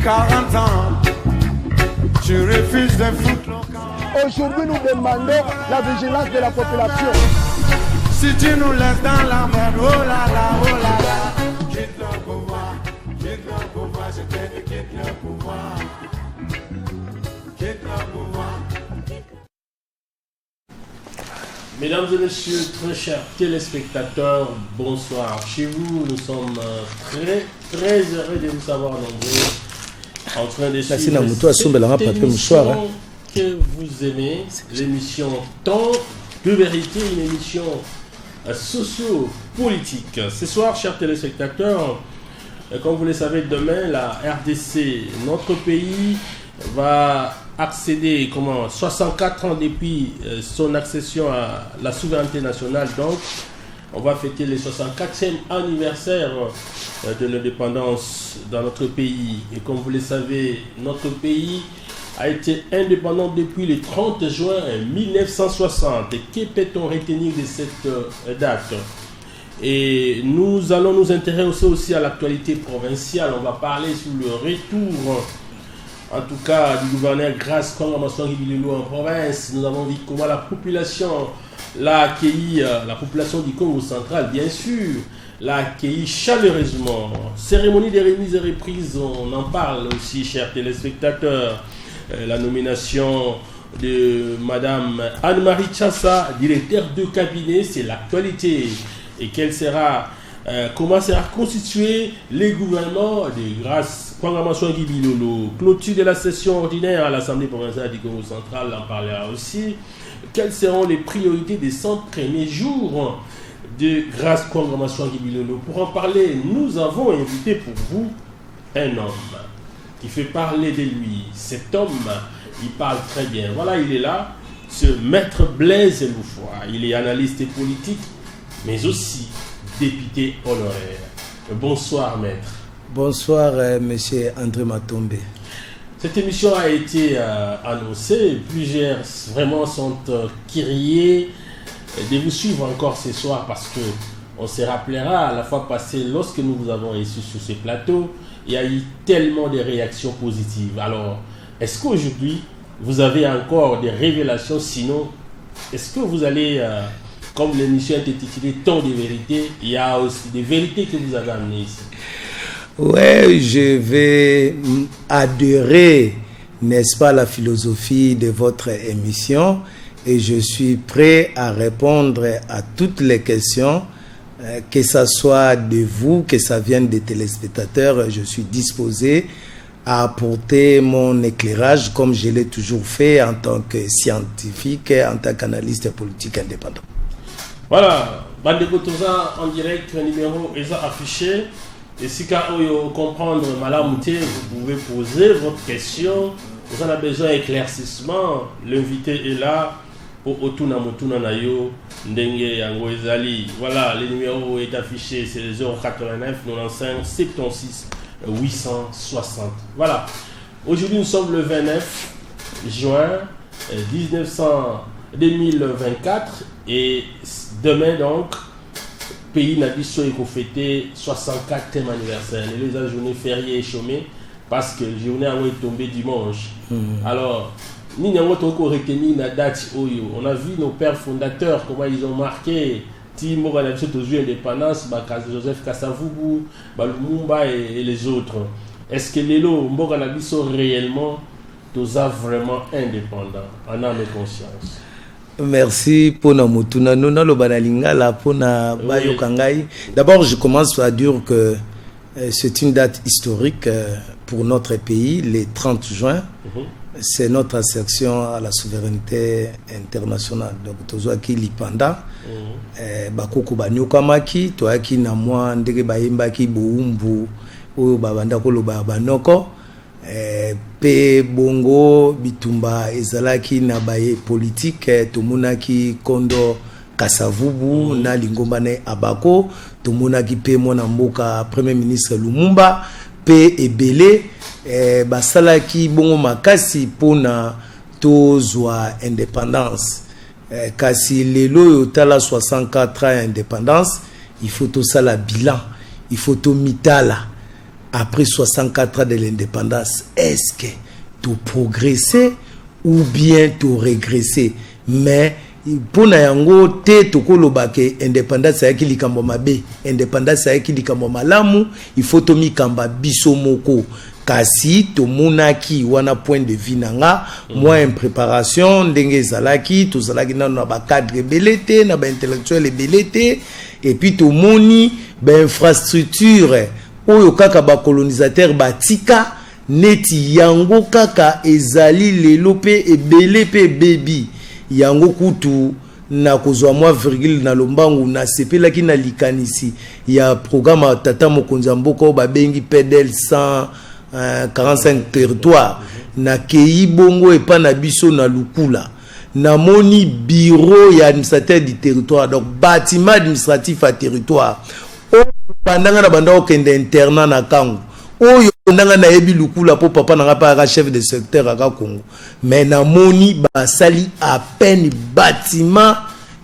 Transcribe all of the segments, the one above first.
40 ans, tu refuses de foutre le camp. Aujourd'hui, nous demandons la vigilance de la population. Si tu nous laisses dans la merde, oh là là, oh là là. Quitte le pouvoir, quitte le pouvoir, je te dis quitte le pouvoir. Quitte le pouvoir. Mesdames et messieurs, très chers téléspectateurs, bonsoir. Chez vous, nous sommes très très heureux de vous savoir nombreux en train de suivre cette émission hein. que vous aimez, l'émission Temps de vérité, une émission socio-politique. Ce soir, chers téléspectateurs, comme vous le savez, demain, la RDC, notre pays, va accéder, comment, 64 ans depuis son accession à la souveraineté nationale. Donc, on va fêter le 64e anniversaire de l'indépendance dans notre pays. Et comme vous le savez, notre pays a été indépendant depuis le 30 juin 1960. Et que peut-on retenir de cette date? Et nous allons nous intéresser aussi à l'actualité provinciale. On va parler sur le retour, en tout cas, du gouverneur Grâce Kwanga Masuangi Bilolo en province. Nous avons vu comment la population l'a accueilli, la population du Congo central, bien sûr, l'a accueilli chaleureusement. Cérémonie des remises et reprises, on en parle aussi, chers téléspectateurs. La nomination de Madame Anne-Marie Tchassa, directeur de cabinet, c'est l'actualité. Et quelle sera, comment sera constitué le gouvernement de Grâce Kwanga Masuangi Bilolo? Clôture de la session ordinaire à l'Assemblée provinciale du Congo central, en parlera aussi. Quelles seront les priorités des 100 premiers jours de Grâce Kwanga Masuangi Bilolo? Pour en parler, nous avons invité pour vous un homme qui fait parler de lui. Cet homme, il parle très bien. Voilà, il est là, ce maître Blaise Loufoua. Il est analyste politique, mais aussi député honoraire. Bonsoir, maître. Bonsoir, monsieur André Matombe. Cette émission a été annoncée. Plusieurs vraiment sont curieux de vous suivre encore ce soir parce que on se rappellera la fois passée lorsque nous vous avons reçu sur ce plateau, il y a eu tellement de réactions positives. Alors, est-ce qu'aujourd'hui, vous avez encore des révélations? Sinon, est-ce que vous allez, comme l'émission est intitulée Temps de vérité, il y a aussi des vérités que vous avez amenées ici? Ouais, je vais adhérer, n'est-ce pas, à la philosophie de votre émission et je suis prêt à répondre à toutes les questions, que ça soit de vous, que ça vienne des téléspectateurs. Je suis disposé à apporter mon éclairage comme je l'ai toujours fait en tant que scientifique, en tant qu'analyste politique indépendant. Voilà, bandeko toza en direct, numéro est affiché. Et si oyo comprendre malamu te, vous pouvez poser votre question. Vous en avez besoin d'éclaircissement. L'invité est là pour otuna motuna na yo ndenge yango ezali. Voilà, le numéro est affiché, c'est le 089 95 76 860. Voilà. Aujourd'hui, nous sommes le 29 juin 2024 et demain donc, pays na biso ekofêter 64e anniversaire. Les journée fériée et chômée parce que journée est tombée dimanche. Alors, nini yango tokoki retenir na date oyo? On a vu nos pères fondateurs, comment ils ont marqué ti mboka na biso tozwi indépendance, ba Joseph Kasavubu, ba Lumumba et les autres. Est-ce que lelo mboka na biso réellement toza vraiment indépendant en âme et conscience? Merci pour na motuna. Naloba na lingala pona bayoka ngai. D'abord, je commence par dire que c'est une date historique pour notre pays, le 30 juin. C'est notre accession à la souveraineté internationale. Donc, tozwaki lipanda, bakoko banyokamaki, toyaki na mwa ndenge bayembaki bowumbu oyo babanda koloba ya banoko, mpe bongo bitumba ezalaki na baye politique. Tomonaki kondo Kasavubu na lingomba na ye Abako, tomonaki mpe mwana mboka premier ministre Lumumba mpe ebele, basalaki bongo makasi mpona tozwa indépendance. Kasi lelo oyo, tala, 64 ans ya indépendance, il faut tosala bilan, il faut tomitala. Après 64 ans de l'indépendance, est-ce que toprogresse ou bien torégresse? Mais mpo na yango te tokoloba ke indépendance ayaki likambo mabe, indépendance ayaki likambo malamu. Il faut tomikamba biso moko. Kasi tomonaki wana, point de vue na nga, mwa impréparation ndenge ezalaki. Tozalaki nano na bacadre ebele te, na baintellectuel ebele te. Et puis tomoni bainfrastructure oyo kaka bacolonisateur batika, neti yango kaka ezali lelo mpe ebele mpe ebebi. Yango kutu na kozwa mwa virgule na lombangu, nasepelaki na likanisi ya programme ya tata mokonzi ya mboka oyo babengi PDL 145 territoire. Nakei bongo epa na biso na Lukula, namoni bureau ya administrateur du territoire, donc bâtiment administratif ya territoire oyo. Bandanga na banda kokende internat na Kango, oyo ndanga nayebi Lukula mpo papa na nga mpe aka chef de secteur aka Congo. Mais namoni basali à peine bâtiment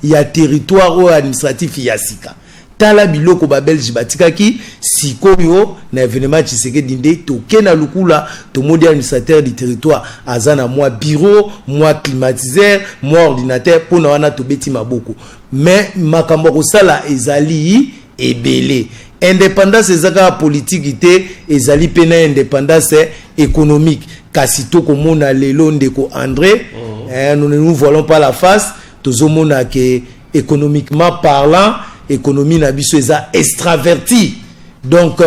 ya territoire oyo administratif ya sika. Tala biloko babelge batikaki. Sikoyo na événement Tshisekedi nde toke na Lukula, tomoni administrateur du territoire aza na mwa bureau, mwa climatiseur, mwa ordinateur. Mpona wana tobeti maboko, mais makambo ya kosala ezali ebele. Indépendance eza kaka politiki te, ezali mpe na indépendance économique. Kasi tokomona lelo, ndeko André, eh, nous ne nous voilons pas la face, tozomona ke économiquement parlant, économie na biso eza extraverti. Donc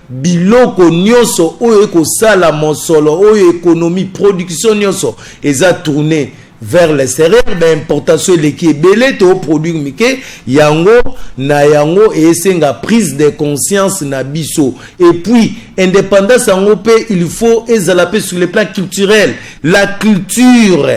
biloko nyonso oyo ekosala mosolo oyo, économie, production nyonso eza tourné vers l'extérieur. Baimportation eleki ebele, toproduire mike. Yango na yango esenga prise de conscience na biso. Et puis indépendance yango mpe, il faut ezala mpe sur le plan culturel. La culture,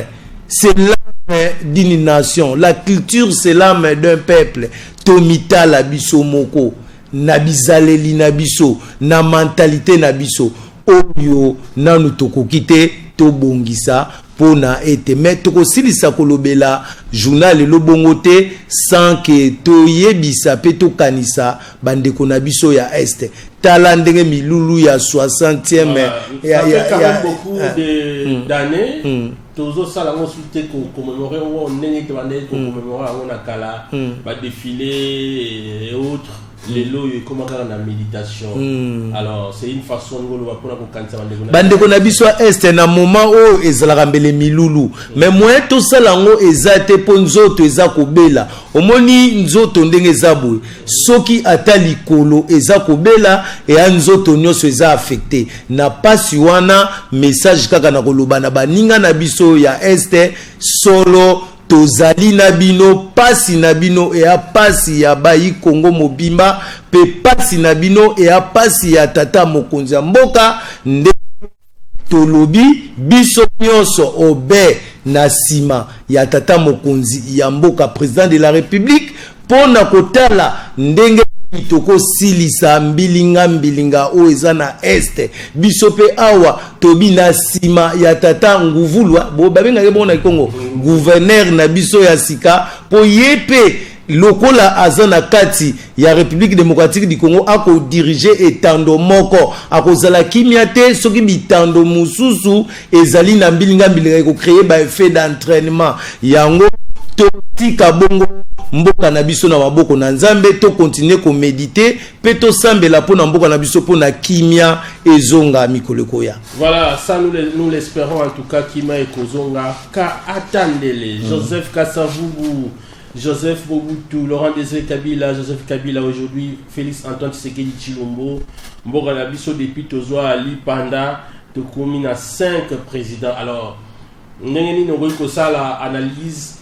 c'est l'âme d'une nation. La culture, c'est l'âme d'un peuple. Tomitala biso moko na bizaleli na biso, na mentalité na biso oyo nanu tokoki te tobongisa mpona ete. Me tokosilisa kolobela journal lelo bongo te sans ke toyebisa mpe tokanisa bandeko na biso ya Est. Tala ndenge milulu ya 60e. Ya, ya, ya, beaucoup d'années tozosala yango su te, kocommémorer yango ndenge tobandaki kocommémorer yango na kala, badéfilé et autres. Lelo oyo ekóma kaka na méditation. Alors c'est une façon ngoloba mpona kokanisa bandeko. Bandeko na biso ya Est, na moment oyo ezalaka mbele milulu, mais moyen tosala yango eza te mpo nzoto eza kobela. Omoni nzoto ndenge eza boye, soki ata likolo eza kobela, eya nzoto nyonso eza affecté na pasi wana. Message kaka na koloba na baninga na biso ya Est: solo tozali na bino, pasi na bino eya pasi ya bayi Kongo mobimba, mpe pasi na bino eya pasi ya tata mokonzi ya mboka. Nde tolobi biso nyonso obe na nsima ya tata mokonzi ya mboka, président de la République, mpo na kotala ndenge tokosilisa mbilinga mbilinga oyo eza na Est. Biso mpe awa tobi na nsima ya tata Nguvulwa, babengaki bongo na Kongo, gouverneur na biso ya sika, mpo ye mpe lokola aza na kati ya République démocratique du Congo, akodiriger etando moko, akozala kimia te soki bitando mosusu ezali na mbilinga mbilinga, ekocréer baeffet d'entraînement. Yango totika bongo mboka na biso na maboko na Nzambe, tocontinuer koméditer mpe tosambela mpo na mboka na biso, mpo na kimia ezonga mikolo ekoya. Voilà, ça nous l'espérons en tout cas, kimia ekozonga ka atandele. Joseph Kasavubu, Joseph Mobutu, Laurent Désiré Kabila, Joseph Kabila, aujourd'hui Félix Antoine Tshisekedi Tshilombo. Mboka na biso, depuis tozwa lipanda, tokomi na 5 présidents. Alors ndenge nini okoki kosala analyse,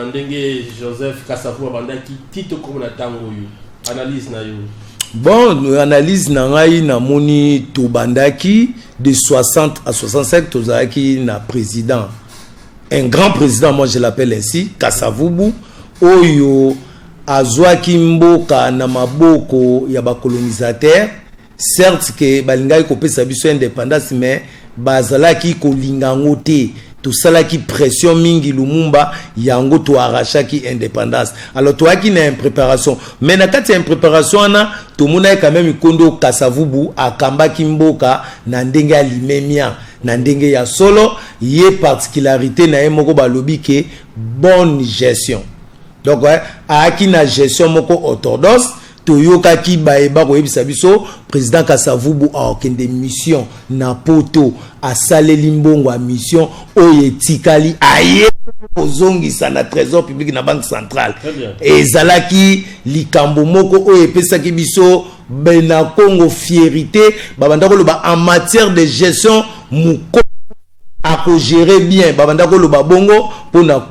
ndenge Joseph Kasavubu abandaki ti tokomi na ntango oyo, analyse na yo? Bon, analyse na ngai, namoni tobandaki de 60 à 65, tozalaki na président, un grand président, moi je l'appelle ainsi, Kasavubu, oyo azwaki mboka na maboko ya bacolonisateur. Certes ke balingaki kopesa biso indépendance, mais bazalaki kolinga yango te. Tosalaki pression mingi Lumumba, yango toarrachaki indépendance. Alors toyaki na impréparation, mais na kati ya impréparation wana, tomonaki quand même kondo Kasavubu akambaki mboka na ndenge ya limemia, na ndenge ya solo. Ye particularité na ye moko, balobi ke bonne gestion. Donc ayaki na gestion moko orthodoxe. Toyokaki bayeba koyebisa biso, président Kasavubu akokende mission na Poto, asaleli mbongo ya mission oyo etikali, aye kozongisa na Trésor public, na Banque centrale. Ezalaki likambo moko oyo epesaki biso bena Congo fierté. Babanda koloba en matière de gestion, moko akogérer bien. Babanda koloba bongo mpona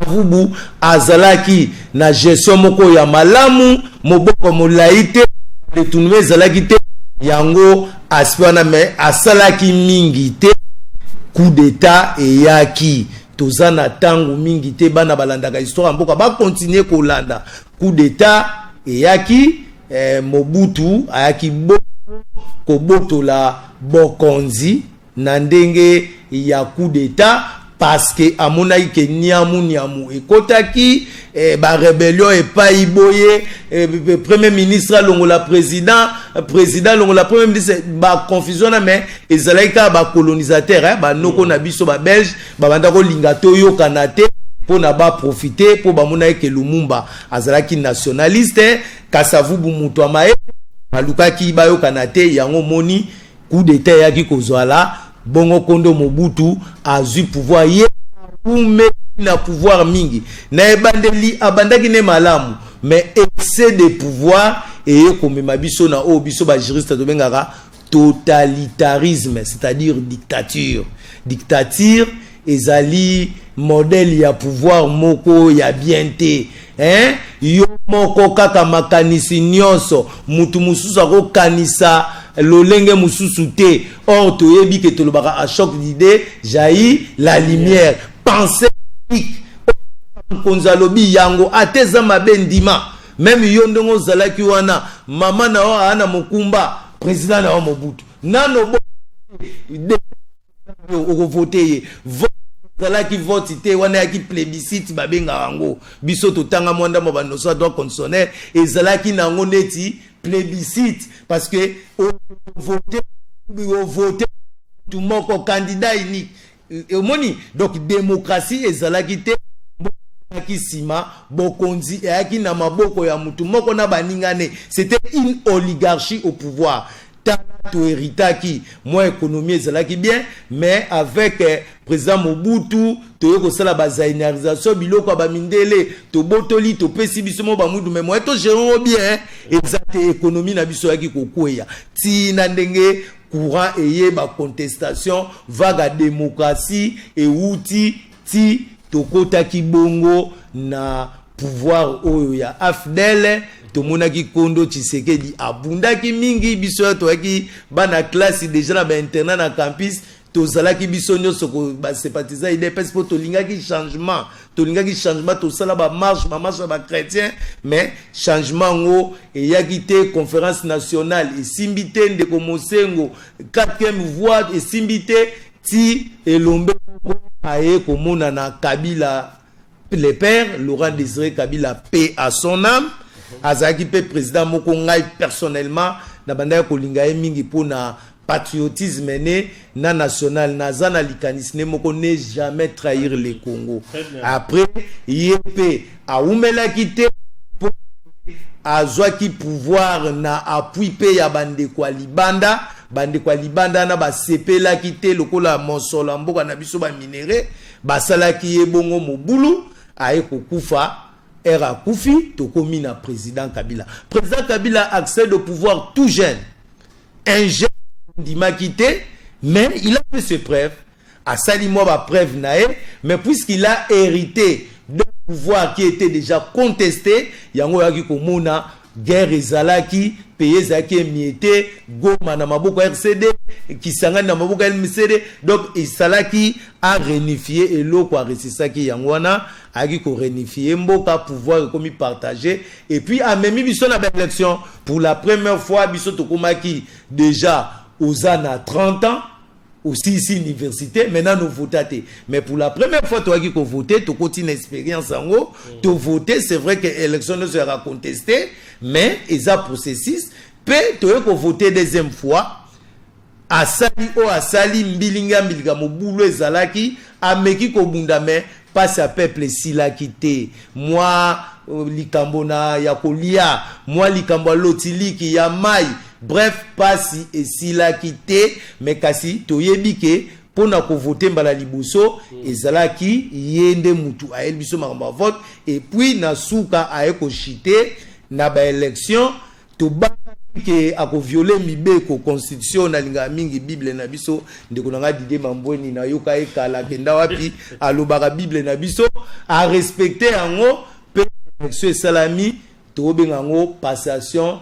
Vubu azalaki na gestion moko ya malamu, moboko molai te, détournement ezalaki te. Yango aspect wana, mais asalaki mingi te. Coup d'état eyaki. Toza na ntango mingi te. Bana balandaka histoire ya mboka bakontinue kolanda. Coup d'état eyaki, Mobutu ayaki kobotola bokonzi na ndenge ya coup d'état, parce que amonaki ke niamu niamu ekotaki, barébellion epai boye, premier ministre alongola président, président alongola premier ministre, baconfusion wana. Mais ezalaki kaka bacolonisateur, banoko na biso babelge babanda kolinga toyokana te mpo na baprofite, mpo bamonaki ke Lumumba azalaki nationaliste, Kasavubu moto ya mayele, balukaki bayokana te. Yango moni coup d'état eyaki kozwala bongo. Kondo Mobutu azwi pouvoir, ye umeli na pouvoir mingi. Na ebandeli abandaki ne malamu, mais excès de pouvoir eye komema biso na oyo biso bajuriste tobengaka totalitarisme, c'est-à-dire dictature. Dictature ezali modèle ya pouvoir moko ya bien te, hein? Yo moko kaka makanisi nyonso, mutu mosusu akokanisa lolenge mosusu te. Or toyebi ke tolobaka, à choc d'idée jaillit la lumière. Pensée, mokonzi alobi yango, ate eza mabe, ndima. Même yo ndenge ozalaki wana, mama na yo aa na mokumba, président na yo Mobutu nano okovote ye. Ezalaki vote te wana, eyaki plébiscite babengaka yango. Biso totanga mwa ndambo banotion ya droit constitutionnel. Ezalaki nango neti plébiscite, parce que ovote, ovote mutu moko, candidat unique. Omoni, donc démocratie ezalaki te. Eyaki nsima, bokonzi eyaki na maboko ya mutu moko na baningane. C'était une oligarchie au pouvoir. Tala, tohéritaki mwa économie ezalaki bien, mais avec président Mobutu, toye kosala bazaïrianisation, biloko ya bamindele tobotoli, topesi biso mo bamudu, mais moye togérer bien eza te. Économie na biso eyaki kokweya ntina ndenge courant eye, bacontestation, vague ya démocratie ewuti ti tokotaki bongo na pouvoir oyo ya AFDL. Tomonaki kondo Tshisekedi abundaki mingi. Biso oyo toyaki bana classe déjà na bainternat na campus, tozalaki biso nyonso basympathisant UDPS, mpo tolingaki changement, tolingaki changement. Tosala bamarche, bamarche ya bachrétien, mais changement yango eyaki te. Conférence nationale esimbi te, ndeko Mosengo, quatrième voie esimbi te, ti elombe moko aye komonana, Kabila le père, Laurent Désiré Kabila, paix à son âme. Azalaki mpe président moko, ngai personnellement nabandaki kolinga ye mingi mpona patriotisme ne na national. Naza na likanisi ne moko: ne jamais trahir le Congo. Après ye mpe awumelaki te mpo azwaki pouvoir na appui mpe ya bandeko ya libanda. Bandeko ya libanda na basepelaki te lokola mosolo ya mboka na biso, baminerais, basalaki ye bongo mobulu, aye kokufa. Ere akufi, tokomi na président Kabila. Président Kabila accède au pouvoir tout jeune, un jeune ndimaki te, mais il a fait ses preuves, asali mwa bapreuve na ye. Mais puisqu'il a hérité d'un pouvoir qui était déjà contesté, yango oyaki komona guerre ezalaki, pays ezalaki émietté, Goma na maboko ya RCD, Kisangani na maboko ya MCD. Donc esalaki aréunifier eloko aresisaki yango wana, ayaki koréunifier mboka, pouvoir ekomi partagé, et puis amemi biso na baélection pour la première fois. Biso tokomaki déjà oza na 30 ans. Osilisi université, maintenant novota te. Mais pour la première fois toyaki kovote, tokoti na expérience yango, tovote. C'est vrai que élection nyonso yaka contesté, mais eza processus. Mpe toye kovote deuxième fois, asali oyo asali, mbilinga ya mbilika, mobulu ezalaki, ameki kobunda, mais mpasi ya peuple esilaki te. Mwa likambo na ya kolia, mwa likambo ya lotiliki ya mai, bref, mpasi esilaki te. Mais kasi toyebi ke mpona kovote mbala liboso ezalaki ye nde mutu ayeli biso makambo ya vote. Et puis na suka aye kochuter na baélection. Tobaki ke akoviole mibeko, constitution. Nalingaka mingi Bible na biso. Ndeko na ngai Dide Mambweni, nayoka ye kala, akenda wapi, alobaka Bible na biso, arespecte yango. Mpe élection esalami, tokobenga yango passation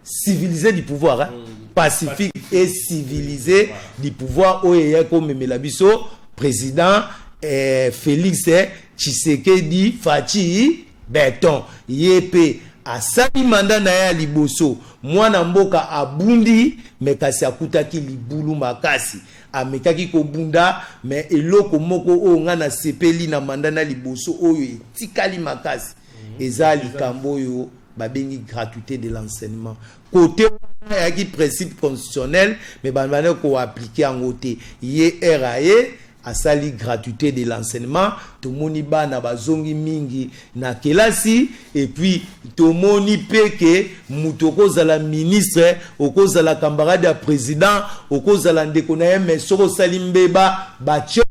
civilisée du pouvoir, hein? Pacifique et civilisé du pouvoir, oyo eyaki komemela biso président Félix Tshisekedi Fatshi Béton. Ye mpe asali mandat na ye ya liboso. Mwana mboka abundi, mais kasi akutaki libulu makasi. Amekaki kobunda, mais eloko moko oyo ngai nasepeli na mandat na liboso oyo etikali makasi, eza likambo oyo babengi gratuité de l'enseignement. Côté wana eyaki principe constitutionnel, mais bandaki koappliquer yango te. Ye ere aye, asali gratuité de l'enseignement, tomoni bana bazongi mingi na kelasi. Et puis tomoni mpe ke moto okozala ministre, okozala camarade ya président, okozala ndeko na ye, mais soki osali mbeba, batie,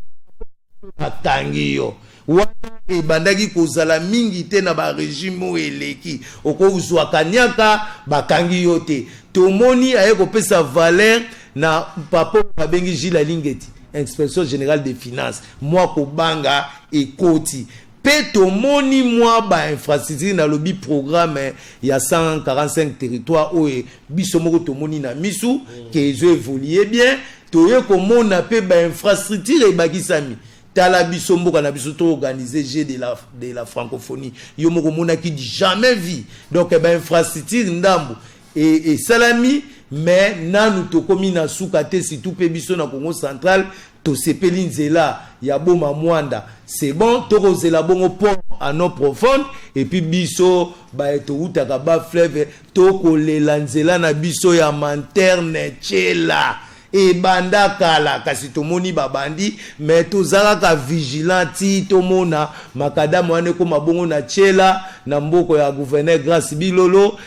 bakangi yo. Wana ebandaki kozala mingi te na barégime oyo eleki. Okozwa kaniaka, bakangi yo te. Tomoni aye kopesa valeur na papa oyo babengi Jules Alingete, inspection générale des finances. Mwa kobanga ekoti. Mpe tomoni mwa bainfrastructure, nalobi programme ya 145 territoire oyo biso moko tomoni na misu ke ezo évolue bien. Toye komona mpe bainfrastructure ebakisami. Tala biso, mboka na biso, toorganiser Jeux de la francophonie, yo moko omonaki, jamais vu. Donc bainfrastructure ndambo esalami, mais nanu tokomi na suka te. Surtout mpe biso na Congo Central, tosepeli nzela ya Boma Mwanda, c'est bon. Tokozela bongo port en eau profonde. Et puis biso baye toutaka bafleuve, tokolela nzela na biso ya Manterne Tshela, ebanda kala, kasi tomoni babandi, mais toza kaka vigilant ti tomona macadam wana ekóma bongo na Tshela, na mboka ya gouverneur Grâce Bilolo,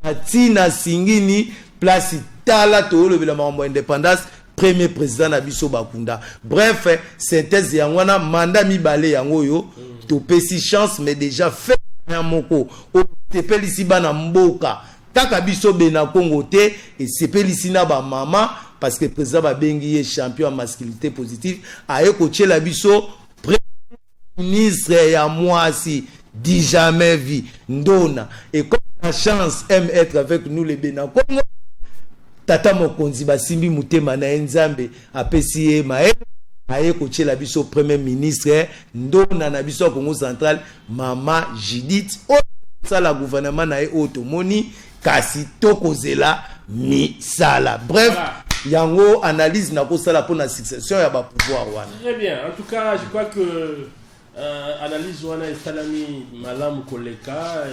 ntina Singini place. Tala, toyolobela makambo ya indépendance, premier président na biso bakunda. Bref, synthèse yango wana. Mandat mibale yango oyo topesi chance, mais déjà fait ya moko oyo esepelisi bana mboka, kaka biso bena Kongo te, esepelisi na bamama, parce que président babengi ye champion ya masculinité positive. Aye kotiela biso premier ministre ya mwasi, du jamais vu, ndona. Et comme la chance aime être avec nous, les bena Kongo, tata mokonzi basimbi motema na ye, Nzambe apesi ye mayele, aye kotiela biso premier ministre ndona na biso ya Congo Central, mama Judith, oyo osala gouvernement na ye oyo tomoni. Kasi tokozela misala. Bref, voilà. Yango analyse nakosala mpona succession ya bapouvoir wana. Très bien. En tout cas, je crois que analyse wana esalami malamu koleka.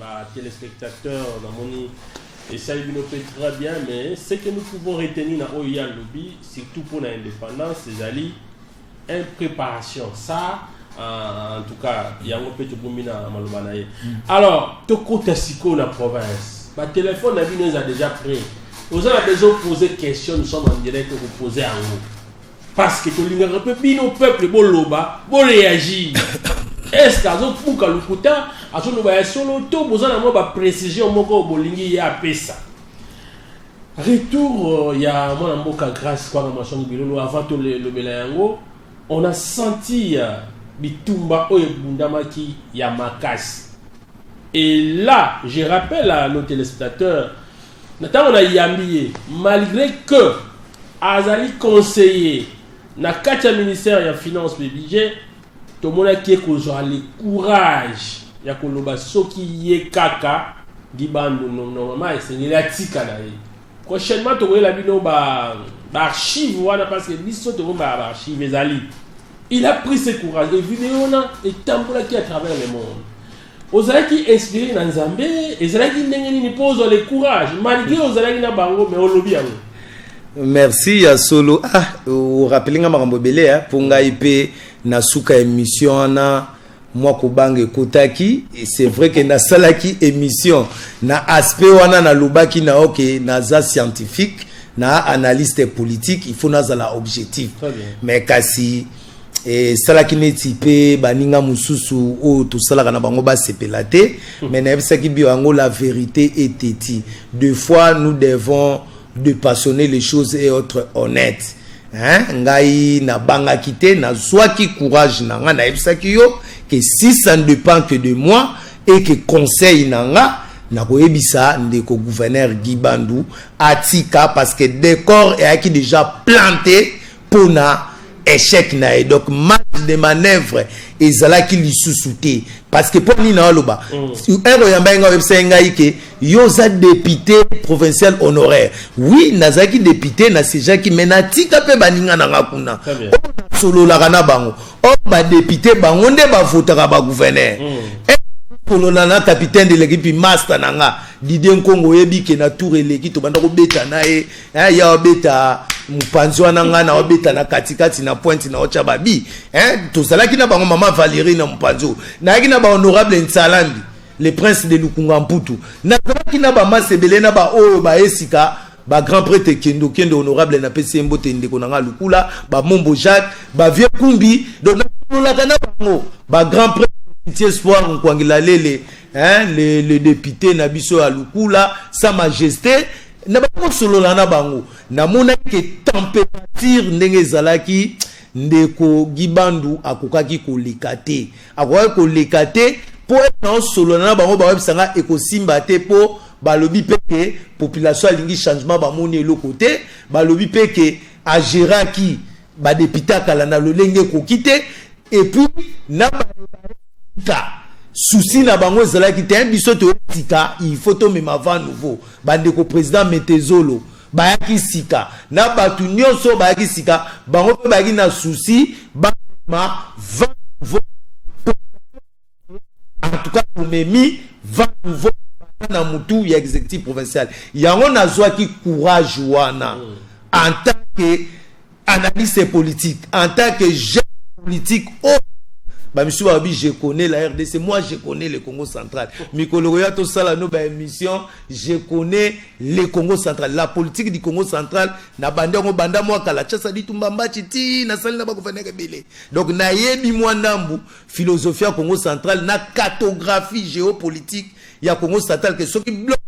Batéléspectateur, namoni esali bino mpe très bien. Mais ce que nous pouvons retenir na oyo ya lobi, surtout mpona indépendance, ezali impréparation. Ça, en tout cas, yango mpe tobombi na maloba na ye. Alors tokota sikoyo na province. Batelefone na bino eza déjà prêt. Oza na besoin poser question, nous sommes en direct, kopose yango, parce que tolingaka mpe bino peuple boloba, boréagir. Est ce que azobuka lokuta, azoloba ya solo, to boza na mwa baprécision moko bolingi ye apesa? Retour ya mwana mboka Grâce Kwanga Masongi Bilolo, avant tolobela yango, on a senti bitumba oyo ebundamaki ya makasi. Et là, je rappelle à nos téléspectateurs, na ntango nayambi ye, malgré que azali conseiller na kati ya ministère ya finance mpe budget, tomonaki ye kozwa le courage ya koloba soki ye kaka Gibandu, normalement esengeli atika na ye. Prochainement tokoyela bino ba Baarchive wana, parce que biso tokombaka baarchive ezali. Il a pris ce courage et vidéo wana etambolaki à travers le monde. Ozalaki inspiré na Nzambe? Ezalaki ndenge nini mpo ozwa le courage malgré ozalaki na bango, mais olobi yango? Merci. Ya solo, ah, orappeler nga makambo ebele mpo ngai mpe na suka émission wana mwa kobanga ekotaki. C'est vrai que nasalaki émission na aspect wana, nalobaki na oke naza scientifique na analyste politique, il faut nazala objectif. Mais kasi esalaki neti mpe baninga mosusu oyo tosalaka na bango basepela te. Mais nayebisaki bio yango, la vérité est têtue. Deux fois, nous devons dépassionner les choses et être honnête, hein? Ngai nabangaki te, nazwaki courage na nga. Nayebisaki yo que si ça ne dépend que de moi et que conseil na nga, nakoyebisa ndeko gouverneur Guy Bandu atika, parce que décor eyaki déjà planté mpona échec na ye. Donc marge de manœuvre ezalaki lisusu te. Parce que mpo nini naoloba? Ere oyamba ye, ngai oyebisa ye ngai ke yo oza député provincial honoraire. Oui, nazalaki député, nasiégeaki, mais natika mpe baninga na nga kuna oyo nasololaka na bango. Oyo badéputé, bango nde bavotaka bagouverneur. Kolola na capitaine de l'équipe, master na nga Didier Nkongo, oyebi ke na tour eleki tobanda kobeta na ye, ya obeta mopanzi wana, ngai na obeta na katikati na pointe na otya babi. Tozalaki na bango, mama Valérie na mopanzi oyo, nayaki na bahonorable Nsalambi, le prince de Lukunga Mputu, nazalaki na bamasi ebele na baoyo baesika, bagrand prêtre Kendo Kendo, honorable, napesi ye mbote, ndeko na nga Lukula, bamombo Jacques, bavieux Kumbi. Donc nasololaka na bango, bagrand prêtre Espoir Nkwangila Lele, hein, le député na biso ya Lukula, sa majesté, na bakosolola na bango. Namonaki ke température ndenge ezalaki, ndeko Guy Bandu akokaki koleka te, akokaki koleka te mpo na osolola na bango. Bayebisanga ekosimba te, mpo balobi mpe ke population alingi changement, bamoni eloko te. Balobi mpe ke agéraki badéputé akala na lolenge ekoki te. Et puis na ka souci na bango ezalaki te, biso toyotika, il faut tomema vent nouveau. Bandeko président Metezolo bayaki sika na bato nyonso bayaki sika, bango mpe bayaki na souci bamema vent nouveau. En tout cas, tomemi vent nouveau na mutu ya exécutif provincial. Yango nazwaki courage wana en tant que analyste politique, en tant que jeune politique oyo bamisu balobi: "Je connais la RDC, moi je connais le Congo central." Mikolo koya tosala no baémission, je connais le Congo central, la politique du Congo central. Na bandi yango banda mwa kala, tiasa ditumba mbaci ti nasali na bagouverneur ebele. Donc nayebi mwa ndambu philosophie ya Congo central na cartographie géopolitique ya Congo central, ke soki bloc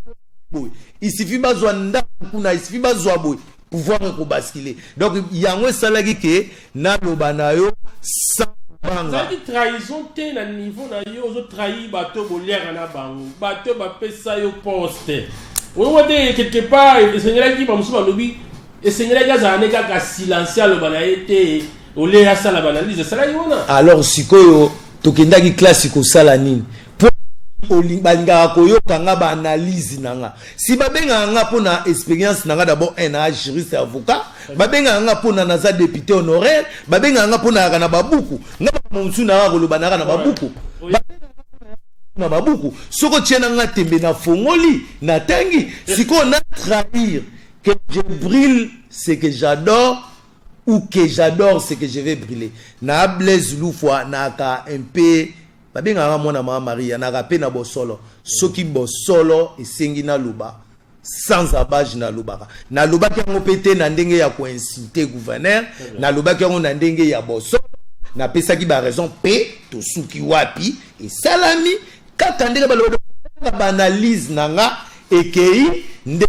boye, il suffit bazwa ndambu kuna, il suffit bazwa boye, pouvoir ekobasculer. Donc yango esalaki ke naloba na yo sans banga. Ezalaki trahison te na niveau na yo? Ozotrahir bato boliaka na bango, bato bapesa yo poste oyongo te. Quelque part esengelaki, bamosusu balobi esengelaki azala ne kaka silencieux, aloba na ye te, olie asala baanalyse esalaki wana. Alors sikoyo tokendaki classe kosala nini? Mpo balingaka koyoka nga baanalyse na nga. Si babengaka nga mpo na expérience na nga, d'abord un na juriste, avocat, babengaka nga mpo na naza député honoraire, babengaka nga mpo na yaka na babuku. Nga makambo mosusu nayaka koloba, nayaka na babuku, na babuku. Soki otie na nga tembe, nafongoli, natangi. Sikoyo na trahir que je brûle ce que j'adore ou que j'adore ce que je vais brûler? Na Blaise Lufwa naka un peu, babengaka mwana mama Maria, naka mpe na bosolo. Soki bosolo esengi naloba sans ambages, nalobaka. Nalobaki yango mpe te na ndenge ya koinsulter gouverneur, nalobaki yango na ndenge ya bosolo, napesaki baraison mpe tosuki wapi. Esalami kaka ndenge balobaka, baanalyse na nga ekei nde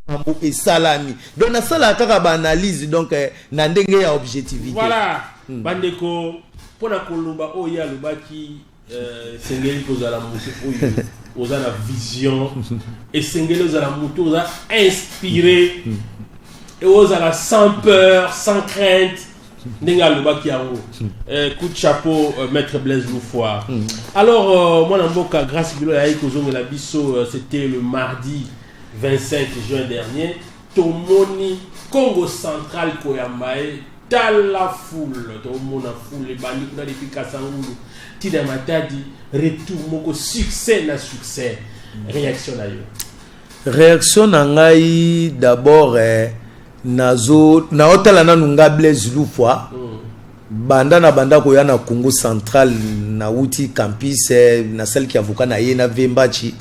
makambo esalami. Donc nasalaka kaka baanalyse, donc na ndenge ya objectivité. Voilà. Bandeko, mpona koloba oyo ye alobaki, esengeli kozala motu oyo oza na vision, esengeli ozala motu oza inspiré e ozala sans peur, sans crainte, ndenge alobaki yango. Coup de chapeau, maître Blaise Loufoir. Alors mwana mboka Grâce Bilo ayaki kozongela biso, c'était le mardi 25 juin dernier. Tomoni Congo Central koyamba ye, tala foule, tomona foule ebandi kuna depuis Kasangulu tina Matadi, retour moko succès na succès. Réaction na yo? Réaction na ngai d'abord, nazo naotala nanu nga Blaise Lufwa. Banda na banda koya na Congo Central, nauti campus, nasaliki avocat na ye na Vembachi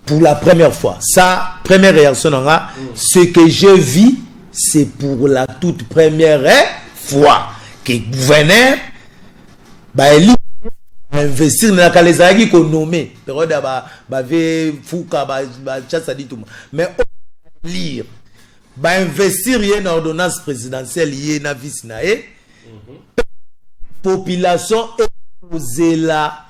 pour la première fois. Ça, première réaction na nga, ce que je vis, c'est pour la toute première fois que gouverneur baeli investir. Na kala ezalaki konommer, période ya bave fuka bachasa dituma, mais lire bainvestir ye na ordonnance présidentielle, ye na vice na ye. Population ekozela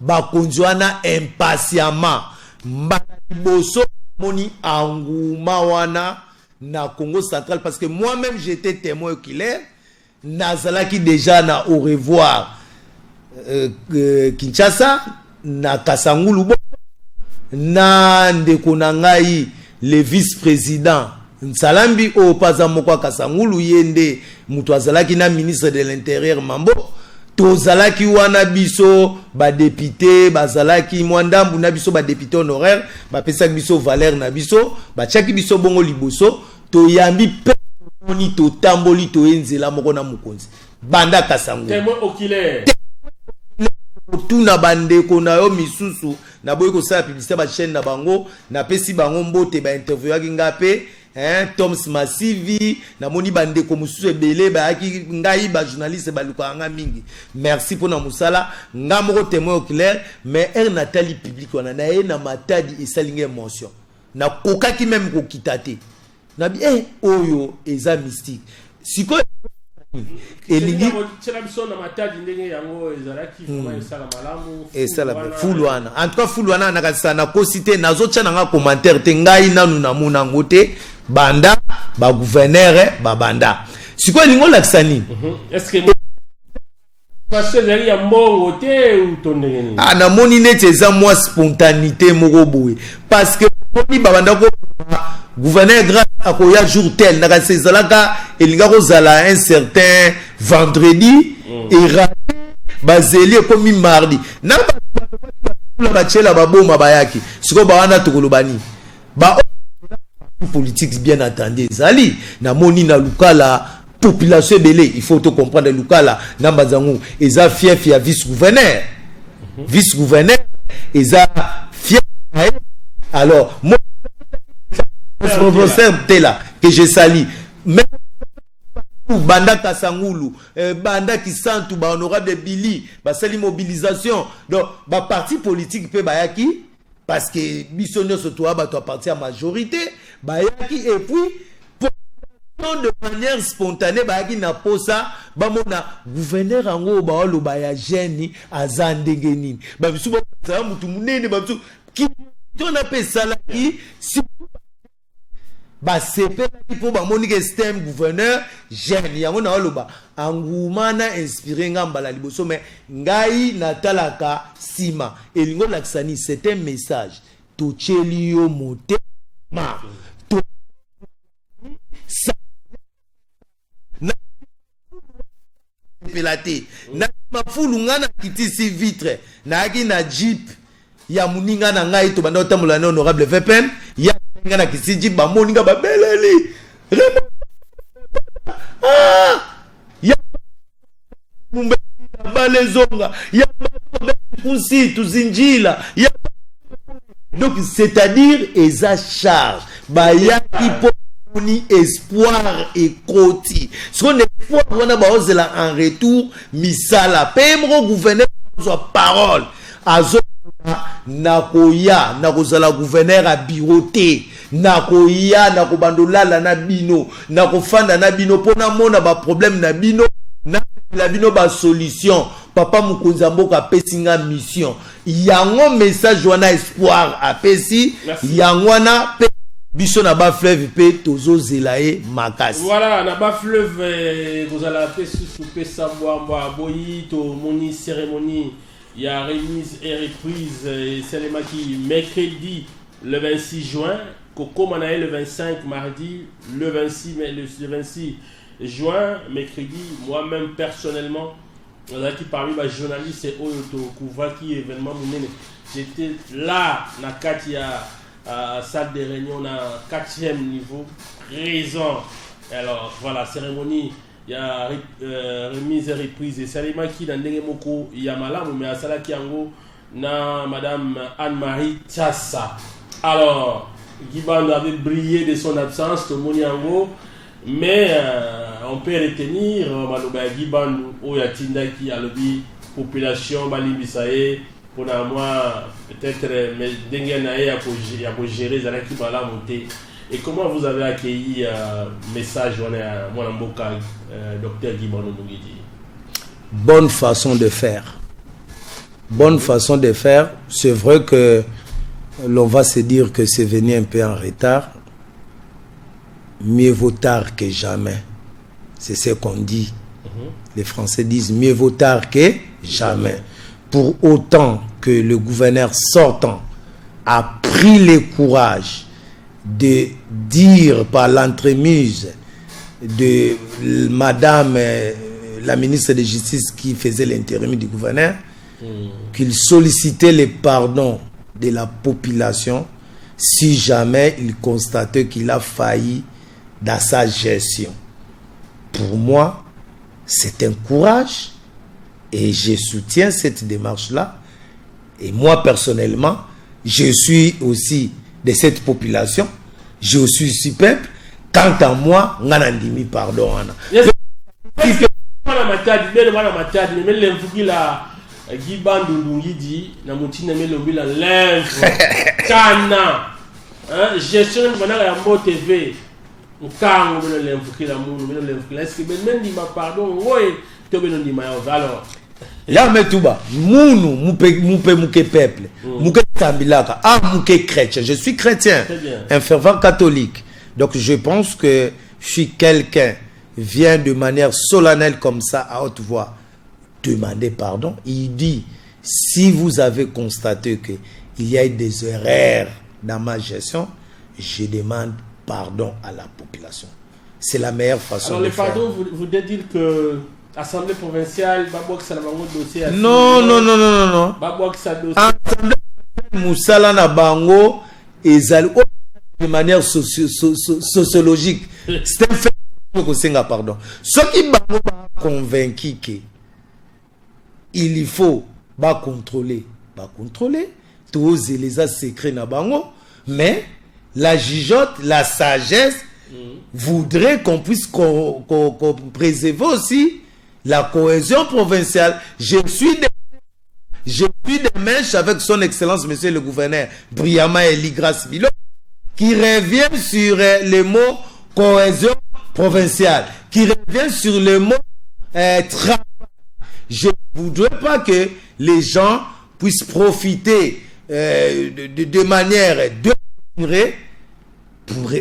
bakonzi wana impatiemment. Mbala liboso moni engouement wana na Congo Central, parce que moi-même, j'étais témoin oculaire. Nazalaki déjà na au revoir Kinshasa na Kasangulu bo na ndeko na ngai, le vice-président Nsalambi, oyo mpe aza moko ya Kasangulu. Ye nde moto azalaki na ministre de l'Intérieur Mambo. Tozalaki wana, biso badéputés bazalaki mwa ndambu na biso, badéputés honoraire. Bapesaki biso valeur na biso, batiaki biso bongo liboso. Toyambi mpe moni, totamboli, toye nzela moko na mokonzi banda Kasangulu. Témoin oculaire. Kotuna bandeko na yo misusu, naboyi kosala publicité bachaîne na bango. Napesi bango mbote, bainterviewaki nga mpe, hein, Toms Masivi. Namoni bandeko mosusu ebele bayaki ngai, bajournaliste balukaka nga mingi. Merci mpona mosala. Nga moko témoin oculaire. Mais ere natali public wana na ye na Matadi, esali nga émotion, nakokaki même kokita te. Nabi oyo eza mystique. Sikoyo elingi tiela biso na Matadi ndenge yango ezalaki vraiment, esala malamu. Esala foule wana, en tout cas foule wana, nakasisa nakosi te. Nazotia nanga commentaire te, ngai nanu namona yango te banda bagouverneur babanda. Sikoyo elingi olakisa nini? Est-ce que parce ezali ya mbongo te ou to ndenge nini? Ah, namoni neti eza mwa spontanéité moko boye, parce que moni babanda ko gouverneur Grâce akoya jour tel. Nakanisa ezalaka, elinga kozala un certain vendredi, eraté, bazeli, ekomi mardi na bato batiela baboma bayaki. Sikoyo bawana tokoloba nini? Ba politique, bien entendu, ezali. Namoni na Lukala population ebele. Il faut to comprendre, Lukala na Mbanzangu eza fief ya vice gouverneur. Vice gouverneur eza fief na ye. Alors moi, professeur Tela, que je salue, mais banda Kasangulu, banda Kisantu, bahonorable Bili basali mobilisation. Donc baparti politique mpe bayaki, parce que biso nyonso toya bato ya parti ya majorité bayaki. Et puis de manière spontanée bayaki na posa bamona gouverneur yango oyo baoloba ya jeune aza ndenge nini. Bamisu bazala mutu monene, bamisu kitona mpe esalaki si basepelaki mpo bamoni ke c'est un gouverneur jeune. Yango na oloba engouement na inspiré nga mbala liboso, mais ngai natalaka nsima. Elingi olakisa nini? C'est un message: totieli yo motema to na te na mafulu. Ngai nakitisi vitre, nayaki na jeep ya moninga na ngai, tobanda kotambola na honorable VPM ya ngai. Nakitisi jeep, bamoninga babeleli: "Ah! Ya bale ezonga ya kusi tuzinjila ya." Donc c'est-à-dire eza charge bayaki mpo moni espoir ekoti. Sikoyo na espoir wana baozela en retour misala. Mpe moko gouverneur azwa parole, azo nakoya, nakozala gouverneur ya bureau te, nakoya, nakobanda olala na bino, nakofanda na bino mpo namona baproblème na bino, naela bino basolution. Papa mokonzi ya mboka apesi nga mission. Yango message wana, espoir apesi yango wana mpe biso na bafleuve mpe tozozela ye makasi. Voilà, na bafleuve kozala mpe susu pesa mbwambwa boyi. Tomoni cérémonie ya remise et reprise esalemaki mercredi le 26 juin. Kokoma na ye le 25 mardi, le 26 mai, le 26 juin mercredi, moi-même personnellement nazalaki parmi ba journaliste oyo tocouvraki événement monene. J'étais là na kati ya salle de réunion na quatrième niveau, présent. Alors voilà, cérémonie ya remise et reprise esalemaki na ndenge moko ya malamu, mais asalaki yango na madame Anne-Marie Tiassa. Alors Guy Bandu avait brillé de son absence, tomoni yango, mais on peut retenir maloba ya Guy Bandu oyo atindaki, alobi population balimbisa ye mpona mwa peut-être ndenge na ye ya kogérer ezalaki malamu te. Et comment vous avez accueilli message wana ya mwana mboka docteur Guy Bandu Ndungidi? Bonne façon de faire, bonne façon de faire. C'est vrai que l'on va se dire que c'est venu un peu en retard. Mieux vaut tard que jamais, c'est ce qu'on dit. Les Français disent: mieux vaut tard que jamais. Pour autant que le gouverneur sortant a pris le courage de dire par l'entremise de madame la ministre de Justice qui faisait l'intérim du gouverneur qu'il sollicitait le pardon de la population si jamais il constatait qu'il a failli dans sa gestion. Pour moi, c'est un courage et je soutiens cette démarche-là. Et moi, personnellement, je suis aussi de cette population. Je suis aussi peuple. Quant à moi, nga nandimi pardon wana. Mwana Matadi bele, mwana Matadi me lemvukila Guy Bandu Ndungidi na mutina me lombila lemvu kana, hein, gestion banaka ya Mbo TV nkango beno lemvukila munu beno lemvukila. Est-ce que ben ndima pardon ngoye to beno ndima ya alors? Ya metuba munu mupe mupe muke peuple muke tambilaka ah muke chrétien, je suis chrétien, un fervent catholique. Donc je pense que si quelqu'un vient de manière solennelle comme ça, à haute voix, demander pardon, il dit: si vous avez constaté que il y a eu des erreurs dans ma gestion, je demande pardon à la population. C'est la meilleure façon Alors de le faire. Pardon, vous voulez dire que assemblée provinciale babwakisa na bango dossier? Non, non, non, non, non, non. Babwakisa dossier. Assemblée, mosala na bango ezali oyo de manière sociologique, c'est un fait kosenga pardon. Soki bango baconvaincu ke il faut bacontrôler, bacontrôler, tozela, eza secret na bango. Mais la jugeote, la sagesse voudrait qu'on puisse qu'on préserve aussi la cohésion provinciale. Je suis de mèche avec son excellence monsieur le gouverneur Briama Eli Grace Bilo, qui revient sur le mot cohésion provinciale, qui revient sur le mot travail. Je ne voudrais pas que les gens puissent profiter de manière démesurée.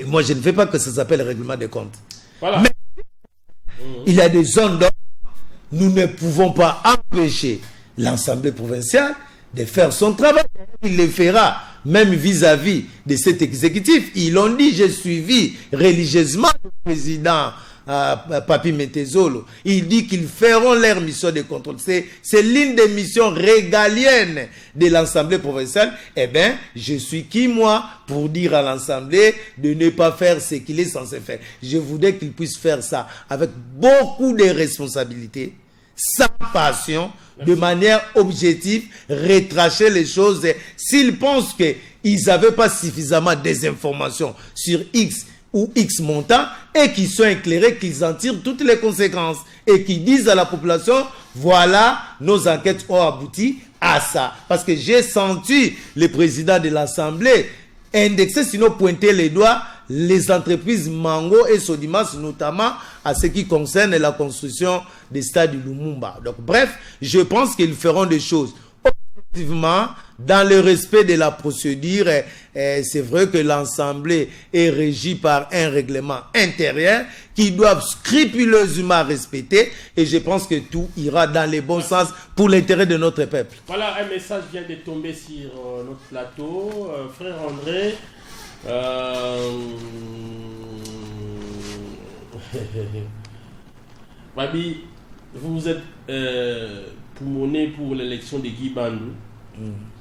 Moi, je ne veux pas que ça s'appelle règlement des comptes. Voilà. Mais il y a des zones dont nous ne pouvons pas empêcher l'Assemblée provinciale de faire son travail. Il le fera, même vis-à-vis de cet exécutif. Ils l'ont dit, j'ai suivi religieusement le président Papi Metezolo. Il dit qu'ils feront leur mission de contrôle. C'est l'une des missions régaliennes de l'Assemblée provinciale. Eh bien, je suis qui, moi, pour dire à l'Assemblée de ne pas faire ce qu'il est censé faire? Je voudrais qu'il puisse faire ça avec beaucoup de responsabilités, sans passion, de manière objective, retracer les choses. S'ils pensent qu'ils n'avaient pas suffisamment des informations sur X ou X montant et qu'ils sont éclairés, qu'ils en tirent toutes les conséquences et qu'ils disent à la population: voilà, nos enquêtes ont abouti à ça. Parce que j'ai senti le président de l'Assemblée indexer, sinon pointer les doigts, les entreprises Mango et Sodimas, notamment à ce qui concerne la construction des stades du Lumumba. Donc, bref, je pense qu'ils feront des choses objectivement, dans le respect de la procédure. C'est vrai que l'Assemblée est régie par un règlement intérieur qu'ils doivent scrupuleusement respecter et je pense que tout ira dans le bon sens pour l'intérêt de notre peuple. Voilà, un message vient de tomber sur notre plateau. Frère André, Babi, vous vous êtes poumonné pour l'élection de Guy Bandu.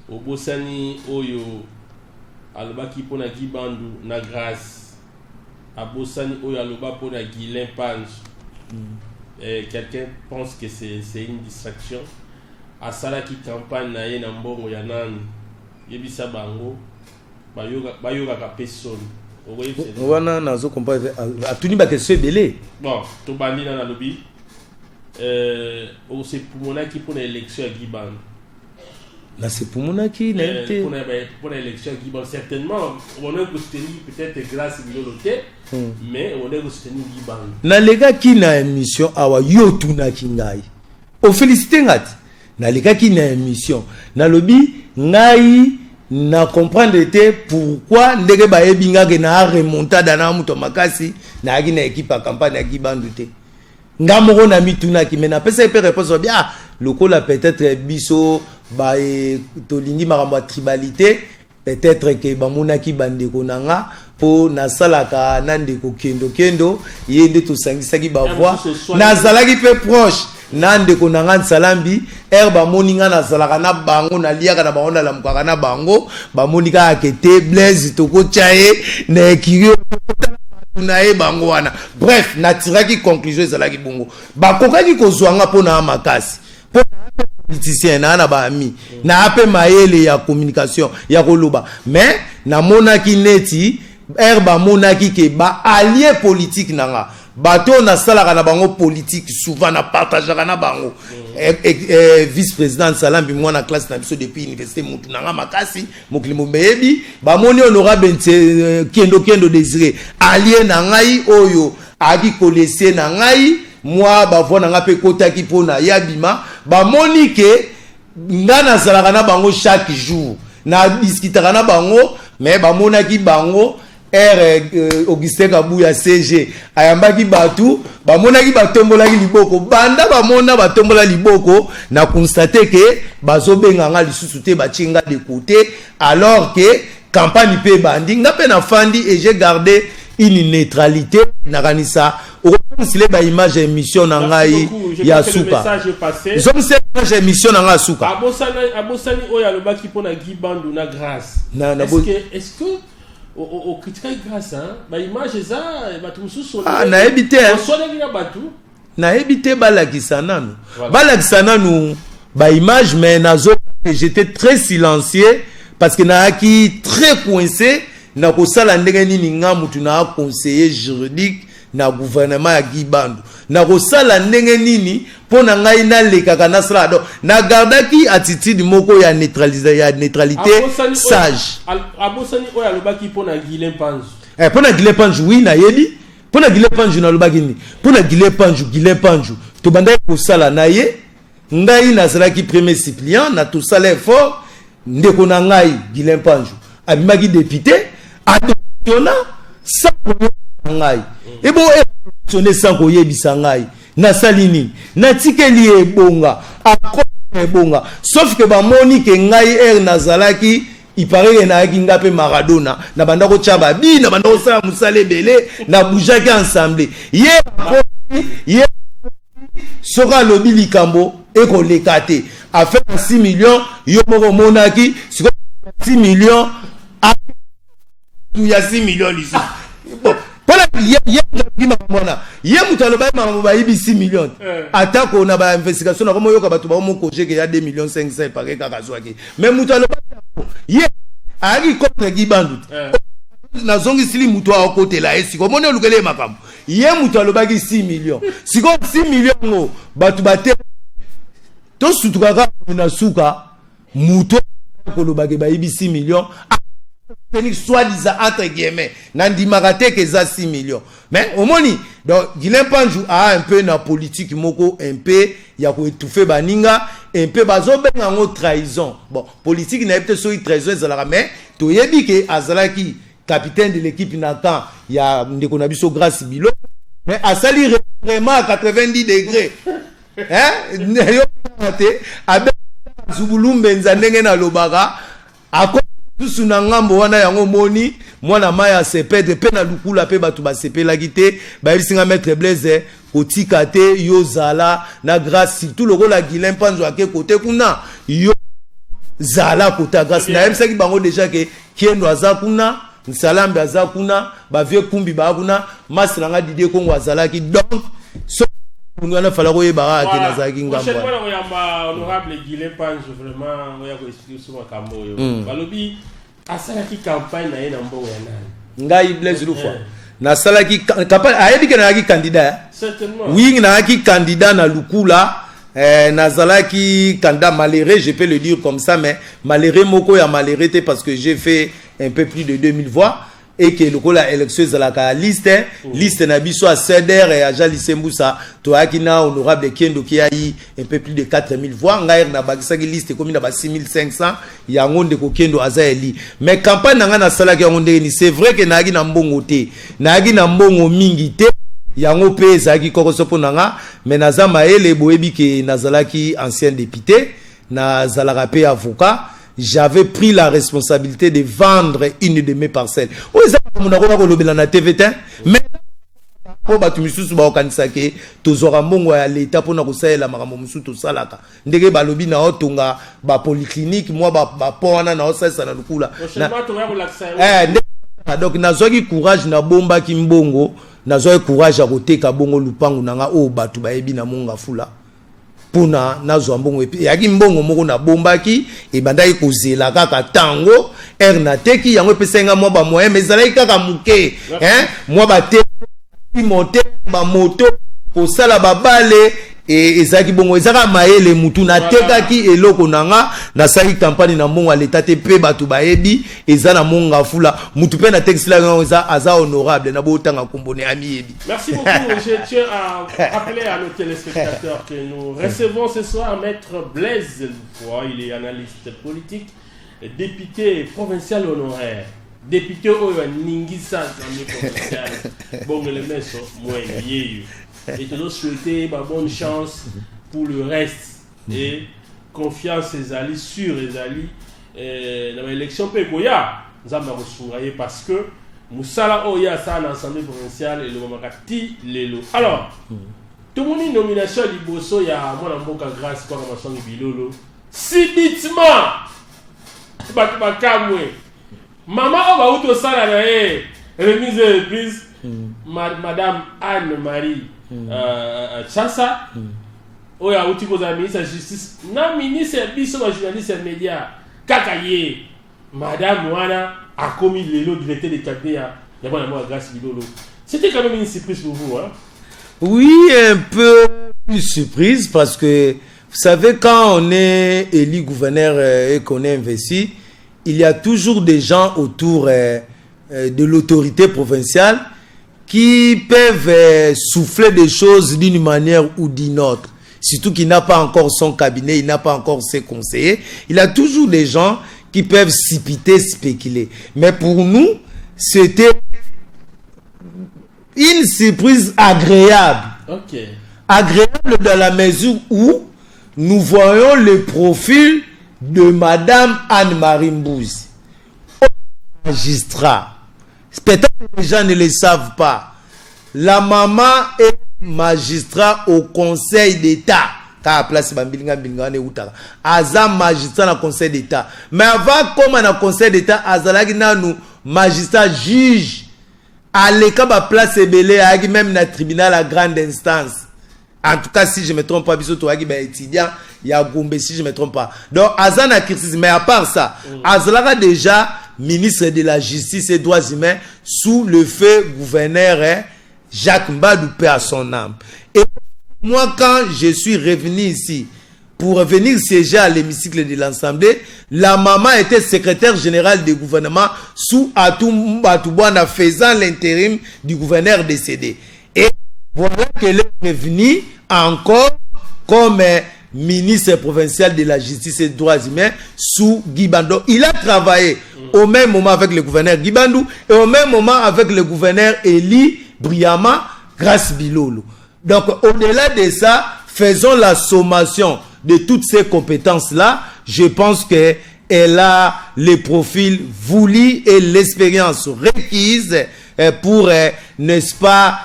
Obosani oyo alobaki mpona Guy Bandu na Grâce. Abosani oyo aloba mpona Guylain Pange. Quelqu'un pense que c'est une distraction. Asalaki campagne na ye na mbongo ya nani? Yebisa bango bayokaka mpe soni. Wana nazo comprendre, atuni baquestion ebele. Bon, tobandi na nalobi osepumonaki mpona élection ya Guy Bandu. Nasepumonaki, nayebi te. Mpona élection ya Guy Bandu, certainement on kosoutenir peut-être Grâce Bilolo te, mais on kosoutenir Guy Bandu. Nalekaki na émission awa, yo otunaki ngai, ofélicité nga te. Nalekaki na émission, nalobi ngai na comprendre te pourquoi ndenge bayebi nga ke na remontada na moto makasi, nayaki na équipe ya campagne ya Guy Bandu te. Nga moko na mitunaki, mais napesaki mpe réponse, babi ah, lokola peut-être biso ba tolingi makambo ya tribalité, peut-être ke bamonaki bandeko na nga mpo nasalaka na ndeko Kendo Kendo, ye nde tosangisaki bavoix, nazalaki mpe proche na ndeko na nga Nsalambi. Ere bamoni nga nazalaka na bango, naliaka na bango, nalamukaka na bango, bamoni kaka ke te, Blaise tokotya ye na ekiri na ye bango wana. Bref, natiraki conclusion ezalaki bongo, bakokaki kozwa nga mpo na makasi, mpo politicien naa na baami naa mpe mayele ya communication ya koloba. Mais namonaki neti ere bamonaki ke baallié politique na nga, bato oyo nasalaka na bango politique souvent, napartageaka na bango, vice président Nsalambi, mwana classe na biso depuis université, mutu na nga makasi, mokili mobeyebi. Bamoni honorable Kendo Kendo Désiré, allié na ngai oyo ayaki kolese na ngai mwa bavoix na ngai mpe ekotaki mpo na ye abima. Bamoni ke nga nazalaka na bango chaque jour, nadiscutaka na bango, mais bamonaki bango ere Augustin Kabuya CG ayambaki bato, bamonaki batombolaki liboko. Banda bamona batombola liboko, na constate ke bazobenga nga lisusu te, batie nga de côté, alors que campagne mpe ebandi. Nga mpe nafandi et j'ai gardé une neutralité. Nakanisa okomisile baimage ya émission na ngai ya suka, zongisa image ya émission na ngai ya suka. Abosani oyo alobaki mpona Guy Bandu na Grâce. Est-ce que okritikaki Grâce, baimage eza bato mosusu? Ah, nayebi te. Oswanaki na bato. Nayebi te, balakisa nanu, balakisa nanu baimage. Mais nazo, j'étais très silencieux parce que nayaki très coincé na kosala ndenge nini. Nga mutu na conseiller juridique na gouvernement ya Guy Bandu, na kosala ndenge nini mpo na ngai nalekaka nasala? Donc nagardaki attitude moko ya neutralité, ya neutralité sage. Abosani oyo alobaki mpo na Guylain Panzu. Mpo na Guylain Panzu, oui, nayebi. Mpo na Guylain Panzu, nalobaki nini mpo na Guylain Panzu? Guylain Panzu, tobandaki kosala na ye, ngai nazalaki premier suppléant na tosala effort. Ndeko na ngai Guylain Panzu abimaki député, adémissionna sans koyebisa ngai. Ebo démissionne sans koyebisa ngai, nasali nini? Natikeli ye ebonga, akoma ebonga, sauf ke bamoni ke ngai ere nazalaki, il paraît ke nayaki nga mpe Maradona, na banda kotya babi, na banda kosala mosala ebele, nabougeaki ensemble. Ye ye soki alobi likambo ekoleka te, affaire ya 6 millions, yo moko omonaki sikoyo 6 millions ya 6 millions lisusu. Bon, mpona ye moto makambo wana, ye moto alobaki makambo bayibi 6 millions, atako na bainvestigation nakomoyoka bato baomokojeke ya 2 millions 500 epake kaka azwaki. Mais moto alobaki yango, ye ayaki contre Guy Bandu te. Nazongisili moto akotela ye sikoyo, omoni olukeli ye makambo. Ye moto alobaki 6 millions, sikoyo 6 millions ngo bato bate tosutuka kaka na suka. Moto kolobaki bayibi 6 millions, soi-disant, entre guillemets, nandimaka te ke eza 6 millions. Mais omoni, donc Guylain Panju a un peu na politique moko un peu ya koétouffe baninga, un peu bazobenga yango trahison. Bon, politique nayebi te soki trahison ezalaka, mais toyebi ke azalaki capitaine de l'équipe na camp ya ndeko na biso Grâce Bilo, mais asali vraiment à 90 degrés, hein, yo te abe zubulu mbenza ndenge nalobaka, akomi lisusu na ngambo wana. Yango omoni Mwana mai asepedre mpe na Lukula mpe bato basepelaki te. Bayebisi nga: "Maître Blaise, kotika te, yo zala na Grâce, surtout lokola Guilain Mpanzo ake kote kuna, yo zala kota Grâce." Nayebisaki bango déjà ke Kiendo aza kuna, Nsalambe aza kuna, bavieux Kumbi baa kuna, masi na nga Didier Kongo azalaki. Donc so wana fala koyeba kaka ke nazalaki ngambo. Prochainement koyamba honorable Guilain Panzo, vraiment oya koexpliquer biso makambo oyo. Balobi asalaki campagne na ye na mbongo ya nani? Ngai Blaise Lufwa nasalaki campagne, ayebi ke nazalaki candidat. Certainement. Oui, nazalaki candidat na Lukula. Nazalaki candidat malheureux, je peux le dire comme ça, mais malheureux moko ya malheureux te, parce que j'ai fait un peu plus de 2000 voix et que lokola élection ezalaka ya liste, liste na biso ya CDR ya Jean Lucien Mbusa, toyaki na honorable Kendo ki ayi un peu plus de 4000 voix. Ngai nabakisaki, liste ekomi na ba 6500. Yango ndeko Kendo aza eli. Mais campagne na ngai nasalaki yango ndenge ni? C'est vrai ke nayaki na mbongo te, nayaki na mbongo mingi te, yango mpe ezalaki kokoso mpo na nga. Mais naza mayele, boyebi ke nazalaki ancien député, nazalaka mpe avocat. J'avais pris la responsabilité de vendre une de mes parcelles oyo eza makambo nakoka kolobela na TV te, mais mpo bato misusu bakokanisa ke tozwaka mbongo ya leta mpona kosalela makambo mosusu tosalaka. Ndenge balobi na otonga bapolyclinique, mwa bapont wana na osalisa na Lukula. Prochainement tokoya kolakisa yango. Donc nazwaki courage, nabombaki mbongo, nazwaki courage ya koteka bongo lupangu na nga oyo bato bayebi na Mongafula mpona nazwa mbongo. Eyaki mbongo moko nabombaki, ebandaki kozela kaka ntango ere nateki yango, epesaki nga mwa bamoyen, mais ezalaki kaka moke, hein? Mwa bate monte bamoto kosala babale ezalaki bongo, ezalaka mayele mutu. Natekaki eloko na nga, nasalaki campagne na mbongo ya leta te, mpe bato bayebi eza na Mongafula. Mutu mpe natekisilaki yango eza aza honorable na botanga nkombo ne amiyebi. Merci beaucoup. Je tiens à rappeler à nos téléspectateurs que nous recevons ce soir Maître Blaise Lufwa. Il est analyste politique, député provincial honoraire. Député oyo aningisa assemblée provinciale. Bongele meso, moi, yeyo. Et toujours souhaiter ma bonne chance pour le reste. Et confiance ezali sur ezali na baélection mpe ekoya, Nzambe akosunga ye, parce que mosala oyo ye asala na assemblée provinciale elobamaka ti lelo. Alors tomoni nomination ya liboso ya mwana mboka Grâce Kwaka Maswangi Bilolo. Subitement bato bakamwe, mama oyo bauti osala na ye remise et reprise, madame Anne Marie Chassa, oyo awuti kozala ministre ya justice na ministre ya biso bajournaliste ya média, kaka ye madame wana akomi lelo directeur de cabinet ya mwana mboka Grâce Bilolo. C'était quand même une surprise pour vous, hein? Oui, un peu une surprise parce que vous savez, quand on est élu gouverneur et qu'on est investi, il y a toujours des gens autour de l'autorité provinciale qui peuvent souffler des choses d'une manière ou d'une autre. Surtout qu'il n'a pas encore son cabinet, il n'a pas encore ses conseillers. Il y a toujours des gens qui peuvent suppiter, spéculer. Mais pour nous, c'était une surprise agréable. Agréable dans la mesure où nous voyons le profil de Madame Anne-Marie Mbouzi, magistrat. Peut-être que les gens ne le savent pas. La maman est magistrat au Conseil d'État. Kaka place bambilinga mbilinga wana eutaka, aza magistrat na Conseil d'État. Mais avant koma na Conseil d'État, azalaki nanu magistrat juge, aleka baplace ebele, ayaki même na tribunal à grande instance. En tout cas, si je me trompe pas, biso toyaki baétudiant ya Gombe, si je me trompe pas. Donc aza na cursus. Mais à part ça, azalaka déjà ministre de la Justice et Droits humains sous le feu gouverneur, hein, Jacques Mbadou, paix à son âme. Et moi, quand je suis revenu ici pour venir siéger à l'hémicycle de l'Assemblée, la maman était secrétaire générale du gouvernement sous Atou Matubuana, faisant l'intérim du gouverneur décédé. Et voilà qu'elle est revenue encore comme ministre provincial de la Justice et des Droits humains sous Guy Bandu. Il a travaillé au même moment avec le gouverneur Guy Bandu et au même moment avec le gouverneur Eli Briama Grâce Bilolo. Donc, au-delà de ça, faisons la sommation de toutes ces compétences-là. Je pense que Elle a le profil voulu et l'expérience requise pour, n'est-ce pas,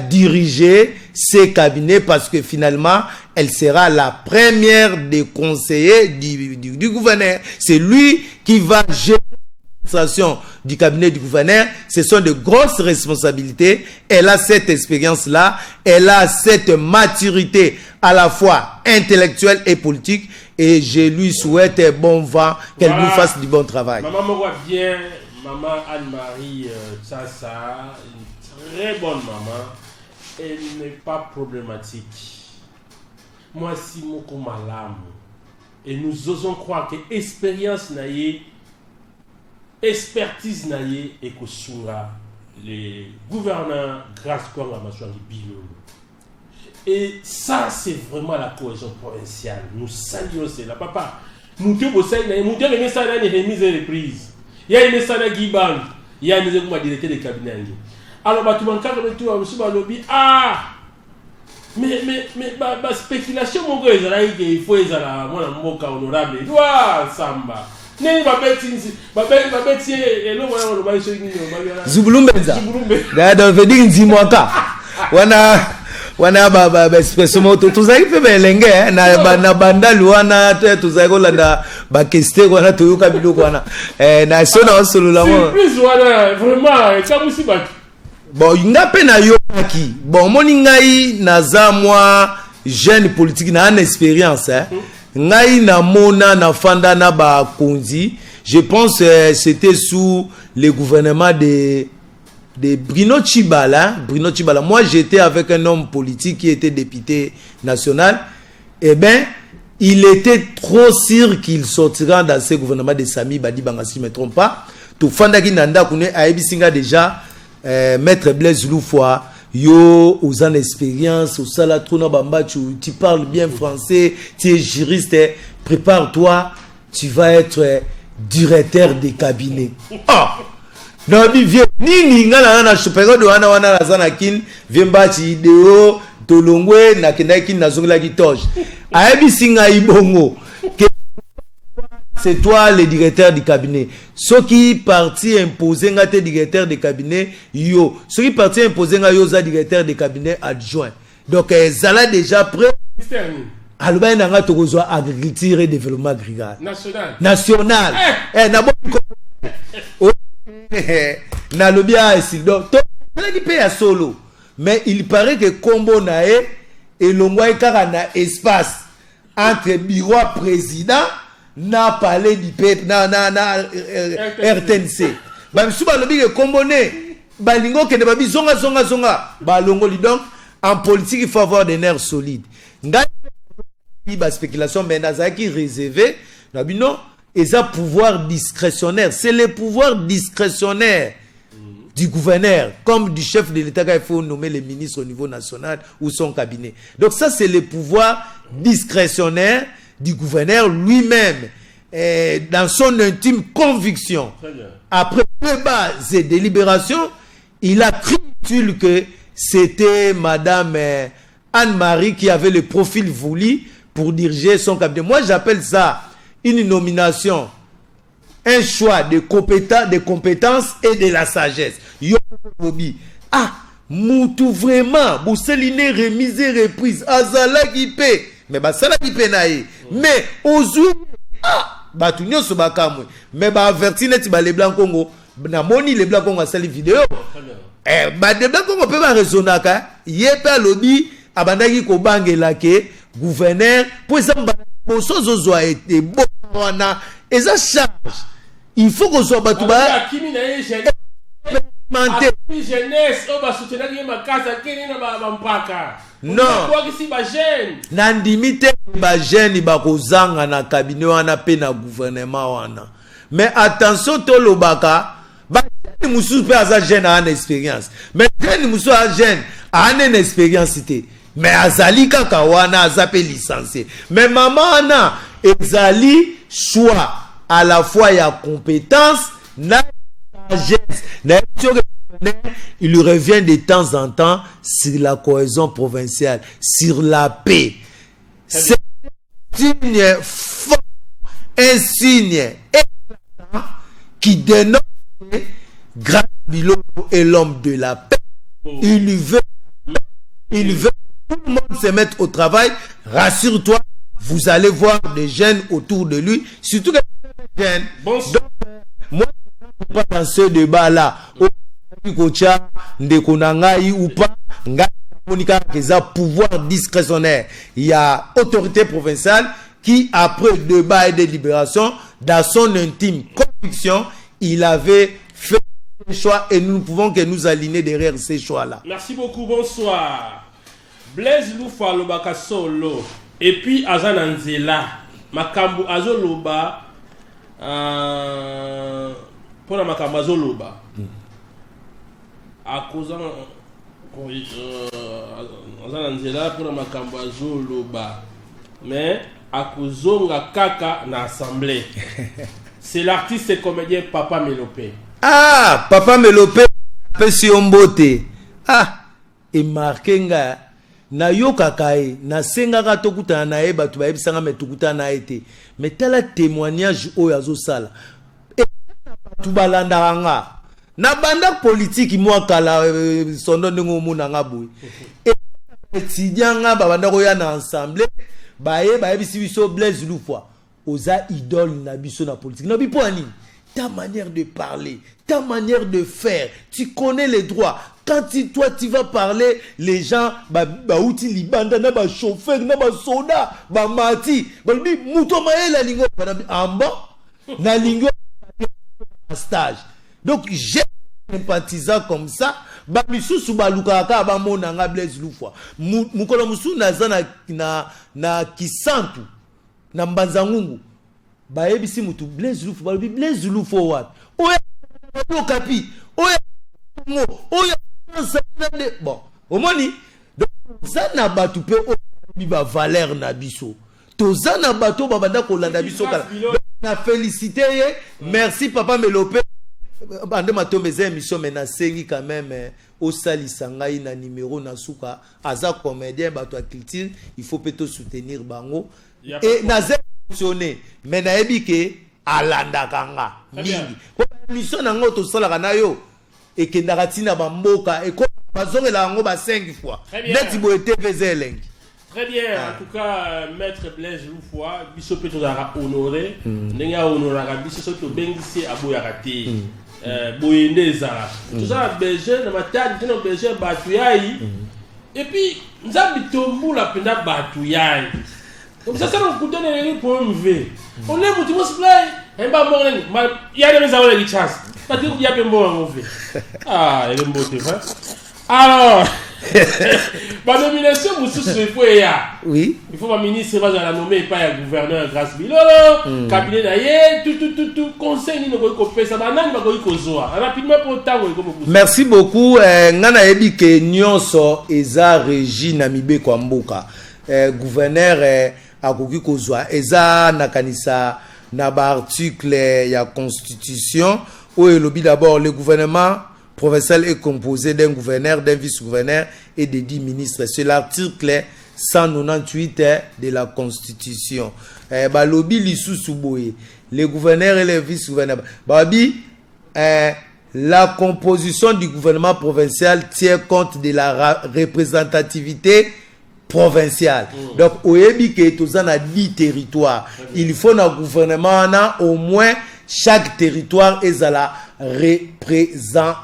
diriger ces cabinets, parce que finalement, elle sera la première des conseillers du gouverneur. C'est lui qui va gérer l'administration du cabinet du gouverneur. Ce sont de grosses responsabilités. Elle a cette expérience-là, elle a cette maturité à la fois intellectuelle et politique, et je lui souhaite bon vent, qu'elle Voilà. nous fasse du bon travail. Maman Moroa bien, maman Anne-Marie Tsasa, une très bonne maman. Elle n'est pas problématique. Moi, si moko malamu. Et nous osons croire que expérience na ye, expertise na ye ekosunga les gouverneurs Grâce Kwanga Masuangi Bilolo. Et ça, c'est vraiment la cohésion provinciale. Nous saluons cela. Papa, mutu bosali na ye, mutu amemi sala na remise et reprise. Ya aimé ça na Guy Bandu. Ya aimé comme directeur de cabinet yangi. Alors bato bankaka betu bamosusu balobi, ah, mais ba spéculation moko ezalaki ke il faut ezala mwana mboka honorable Edouard Samba. Ndenge babeti ye eloko wana, olobaki soki nini olobaki wana? Zubulumbenza. Zubulumbe. Donc veut dire nzimwaka wana wana ba expression moko tozalaki mpe baelenge eh, na bandali wana te, tozalaki kolanda bakester wana, toyoka biloko wana. Eh, na so na osolola ngo. Surprise wana vraiment ekamwisi bato. Bon, nga mpe nayokaki. Bon, omoni, ngai naza mwa jeune politique na ana expérience, eh. Ngai namona, nafanda na bakonzi. Je pense c'était sous le gouvernement de Bruno Tshibala, hein, Bruno Tshibala. Moi, j'étais avec un homme politique qui était député national. Eh ben, il était trop sûr qu'il sortira dans ce gouvernement de Sami Badibanga, si je ne me trompe pas. Tofandaki na ndako ne, ayebisi nga déjà, maître Blaise Loufoua, yo, oza na expérience, osala trop na bamba, tu parles bien français, tu es juriste, eh, prépare-toi, tu vas être directeur de cabinet. Ah! Nabi vieux nini, nga na période wana wana naza na Kine. Vieux Mbachi ideo tolongwe, nakendaki Kine, nazongelaki toge, ayebisi ngai bongo ke c'est toi le directeur du cabinet. Soki parti imposé nga te directeur de cabinet, yo, soki parti imposé nga, yo oza directeur de cabinet adjoint. Donc ezala déjà prêt. Ministère nini? Alobaki na nga tokozwa agriculture et développement agricole. National. National. Eh, naboyi nalobi a esi. Donc tozalaki mpe ya solo, mais il paraît que kombo na ye elongwaki kaka na espace entre bureau ya président na palais du peuple na RTNC. Bamisusu balobi ke kombo ne balingi okende, babi zonga, zonga, zonga, balongoli. Donc en politique, il faut avoir des nerfs solides. Ngai baspéculation, mais nazalaki réservé na bino. Eza pouvoir discrétionnaire, c'est le pouvoir discrétionnaire du gouverneur comme du chef de l'État quand il faut nommer les ministres au niveau national ou son cabinet. Donc ça, c'est le pouvoir discrétionnaire du gouverneur lui-même, dans son intime conviction. Très bien. Après débats et délibérations, il a cru utile que c'était madame Anne-Marie qui avait le profil voulu pour diriger son cabinet. Moi, j'appelle ça une nomination, un choix de compétences et de la sagesse. Yo, Bobi. Ah, mutu vraiment, bosali ne remise reprise, azalaki pe, mais basalaki pe na ye. Mais ozwi, ah, bato nyonso bakamwe. Mais baaverti neti ba Leblanc Congo, namoni Leblanc Congo asali video. Très bien. Eh, ba Leblanc Congo mpe baraisonnaka. Ye mpe alobi abandaki kobangela ke gouverneur, mpo eza mbala liboso ozozwa ebongo wana, eza charge, il faut kozwa bato ba Akimi na ye jeunesse. expérimenté. Akimi jeunesse oyo basoutenaki ye makasi, akeni na bampaka. Non. Abwakisi bajeune. Nandimi te bajeune bakozanga na cabinet wana mpe na gouvernement wana. Mais attention, tolobaka bajeune mosusu mpe aza jeune, aa na expérience, mais jeune mosusu aza jeune, aa nene expérience te, mais azali kaka wana, aza mpe licencié. Mais mama wana ezali choix à la fois ya compétence na sagesse. Nayebi soki il revient de temps en temps sur la cohésion provinciale, sur la paix. C'est une forme un signe éclatant qui dénote que Grâce Bilolo est l'homme de la paix. Il veut que tout le monde se mette au travail. Rassure-toi, vous allez voir des jeunes autour de lui, surtout que les jeunes. Bonsoir. Donc, moi, je ne pas dans ce débat-là. Kotia ndeko na ngai ou pas, ngai namoni kaka eza pouvoir discrétionnaire. Il y a autorité provinciale qui, après débat et délibération, dans son intime conviction, il avait fait un choix et nous ne pouvons que nous aligner derrière ces choix-là. Merci beaucoup, bonsoir. Blaise Lufa alobaka solo et puis aza na nzela. Makambo azoloba, mpona makambo azoloba, akoza aza na nzela mpona makambo azoloba, mais akozonga kaka na assemblée. C'est l'artiste et comédien Papa Melopé. Ah, Papa Melopé, apesi yo mbote. Ah, emarquer nga, nayokaka ye, nasengaka tokutana na ye, bato bayebisanga me tokutana na ye te. Mais tala témoignage oyo azosala. E, bato balandaka nga na banda politiki mwa kala, sondo ndenge omona nga boye. Étudiant nga babanda koya na assemblée, baye bayebisi biso: "Blaise Lufwa, oza idole na biso na politique." Nabi: "Mpo ya nini?" "Ta manière de parler, ta manière de faire, tu connais les droits. Quand toi tu vas parler, les gens bauti libanda na bachauffeur na basoda bamati, balobi moto mayele alingi." Ambo nalingi stage. Donc j'ai sympathisant comme ça, bamisusu balukaka kaka bamona nga Blaise Lufwa. Mokolo mosusu naza na Kisantu, na Mbanza Ngungu, bayebisi mutu Blaise Lufwa, balobi: "Blaise Lufwa wapi? Oyo Okapi, oyo oyo." Bon, omoni, donc toza na bato mpe oyo bayebi bavaleur na biso, toza na bato oyo babanda kolanda biso kala. Na félicité ye. Merci, Papa Melope. Bande Matombe eza émission, mais nasengi quand même osalisa ngai na numéro na suka. Aza comédien, bato ya culture, il faut mpe tosoutenir bango. E naza émotionné, mais nayebi ke alandaka nga mingi po émission na ngo tosalaka na yo ekendaka ntina bamboka, bazongela yango ba 5 fois neti boye. TV eza elengi. Très bien, en tout cas, Maître Blaise Loufoua, biso pe tozalaka honoré, ndenge ahonoraka biso soki tobengisi, aboyaka te. Boye nde ezala. Toza na besoin na Matadi te, na besoin bato yai. Et puis, Nzambe tombula mpenza bato yai. Comme ça, ça nous coûte un problème V. On est mutu mosi play, emba mbongo nani, ma ya ne meza wala chance. Bati ya pe mbongo ngo ve. Ah, ele mbote vrai. Alors, banomination mosusu il faut eya. Il faut baministre bazala nommé epai ya gouverneur Grâce Bilolo, cabinet na ye, tout tout tout tout. Conseil nini okoki kopesa banani bakoki kozwa rapidement mpo ntango ekomobusa? Merci beaucoup. Nga nayebi ke nyonso eza régi na mibeko ya mboka. Gouverneur akoki kozwa, eza nakanisa na baarticle ya constitution oyo elobi: d'abord, le gouvernement provincial est composé d'un gouverneur, d'un vice-gouverneur et de 10 ministres. C'est l'article 198 de la constitution. Balobi lisusu boye, le gouverneur et le vice-gouverneur, balobi la composition du gouvernement provincial tient compte de la représentativité provinciale. Donc oyebi ke toza na 10 territoires, il faut na gouvernement wana au moins chaque territoire ezala représenté.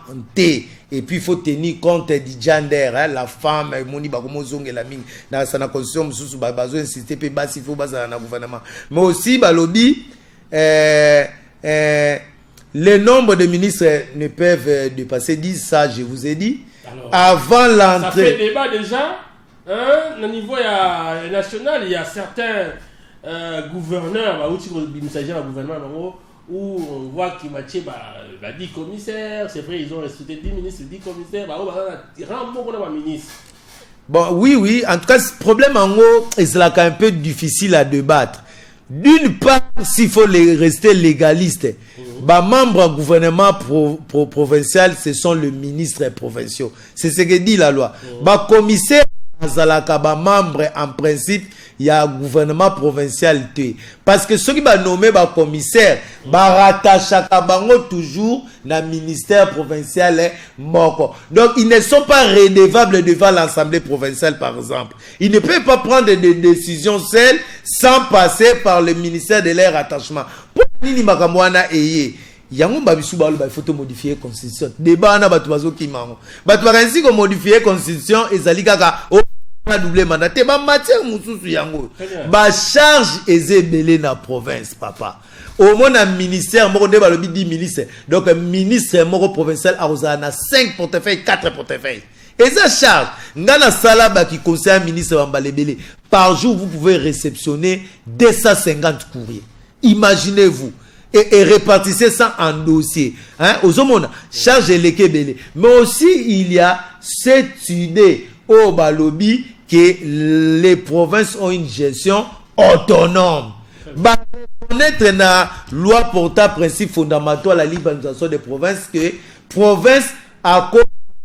Et puis il faut tenir compte du gender, hein, la femme. Emoni bakomozongela mingi na sa na constitution mosusu, bazo insister mpe basi faut bazala na gouvernement. Mais aussi balobi le nombre de ministres ne peuvent dépasser 10, ça je vous ai dit. Alors, avant l'entrée ça fait débat déjà, hein, au niveau national, il y a certains gouverneurs bauti kobimisa ya gouvernement bango où on voit qu'il m'a bah, 10 commissaires. C'est vrai, ils ont recruté 10 ministres, 10 commissaires, bah, bah, rang beaucoup de ministres. Bon, oui, en tout cas, ce problème en gros, c'est un peu difficile à débattre. D'une part, s'il faut rester légaliste, bah, membre du gouvernement provincial, ce sont les ministres provinciaux. C'est ce que dit la loi. Bah, commissaire, Bazalaka bamembre en principe ya gouvernement provincial te, parce que soki banome bacommissaire, baratachaka bango toujours na ministère provincial moko. Donc ils ne sont pas redevables devant l'Assemblée provinciale. Par exemple, ils ne peuvent pas prendre des décisions seuls sans passer par le ministère de leur rattachement. Mpo nini makambo wana eye yango? Babisu baloba il faut modifier constitution. Débat wana, bato bazokima yango. Bato bakanisi komodifier constitution ezali kaka na double mandat te. Bamatière mosusu yango, bacharge eza ebele na province, papa. Omona ministère moko nde balobi 10 ministre, donc ministre moko provincial akozala na 5 portefeuille, 4 portefeuille. Eza charge. Nga nasala baki conseil ya ministre bambala ebele. Par jour, vous pouvez réceptionner 250 courriers, imaginez-vous, et répartissez ça en dossier, hein. Ozomona charge eleki ebele. Mais aussi il y a cette idée oyo balobi que les provinces ont une gestion autonome. Bareconnaître na loi portant principes fondamentaux à la libre administration des provinces que province a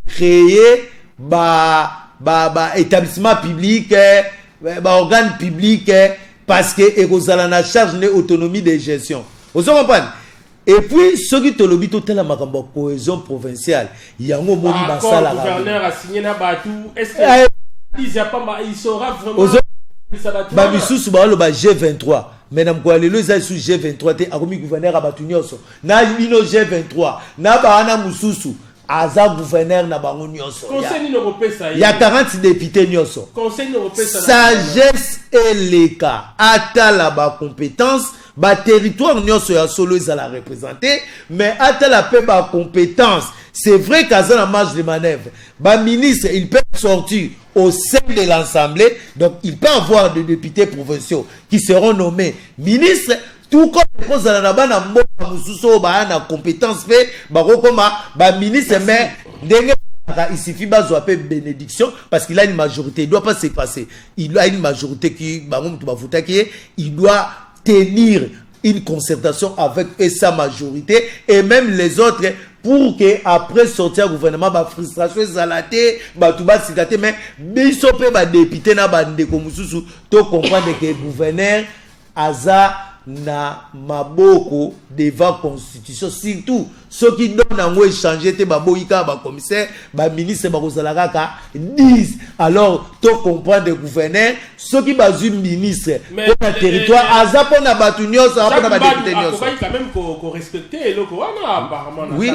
créé ba établissement public, ba organe public, parce que ekozala na charge ne autonomie de gestion. Ozo comprendre? Et puis soki tolobi totala makambo ya cohésion provinciale, yango omoni basalaka. Gouverneur a signé na bato, est-ce que il saura vraiment? Bamisusu baoloba G23, mais na mokolo ya lelo eza lisusu G23 te. Akomi gouverneur ya bato nyonso. Na bino G23 na bawana mosusu, aza gouverneur na bango nyonso ya 40 député nyonso. Sagesse eleka, atala bacompétence, baterritoire nyonso ya solo ezala représenté, mais atala mpe bacompétence. C'est vrai qu'aza na marge de manœuvre. Baministre, ils peuvent sortir au sein de l'Assemblée, donc il peut avoir des députés provinciaux qui seront nommés ministres, tout comme ekozala na bana mboka mosusu oyo baya na compétence mpe bakokoma baministre. Mais ndenge il suffit bazwa mpe bénédiction, parce qu'il a une majorité, il doit pas se passer, il a une majorité qui bango moto bavotaki ye. Il doit tenir une concertation avec et sa majorité et même les autres pour que après sortir gouvernement, bafrustration ezala te, bato basika te. Mais biso mpe badéputé na bandeko mosusu, tocomprendre que gouverneur aza na maboko devant constitution, surtout soki don yango échange te. Baboyi kaka bacommissaire, baministre bakozala kaka 10. Alors tocomprendre gouverneur, soki bazwi ministre mpona territoire, aza mpona bato nyonso, aza mpona badéputé nyonso. Oui,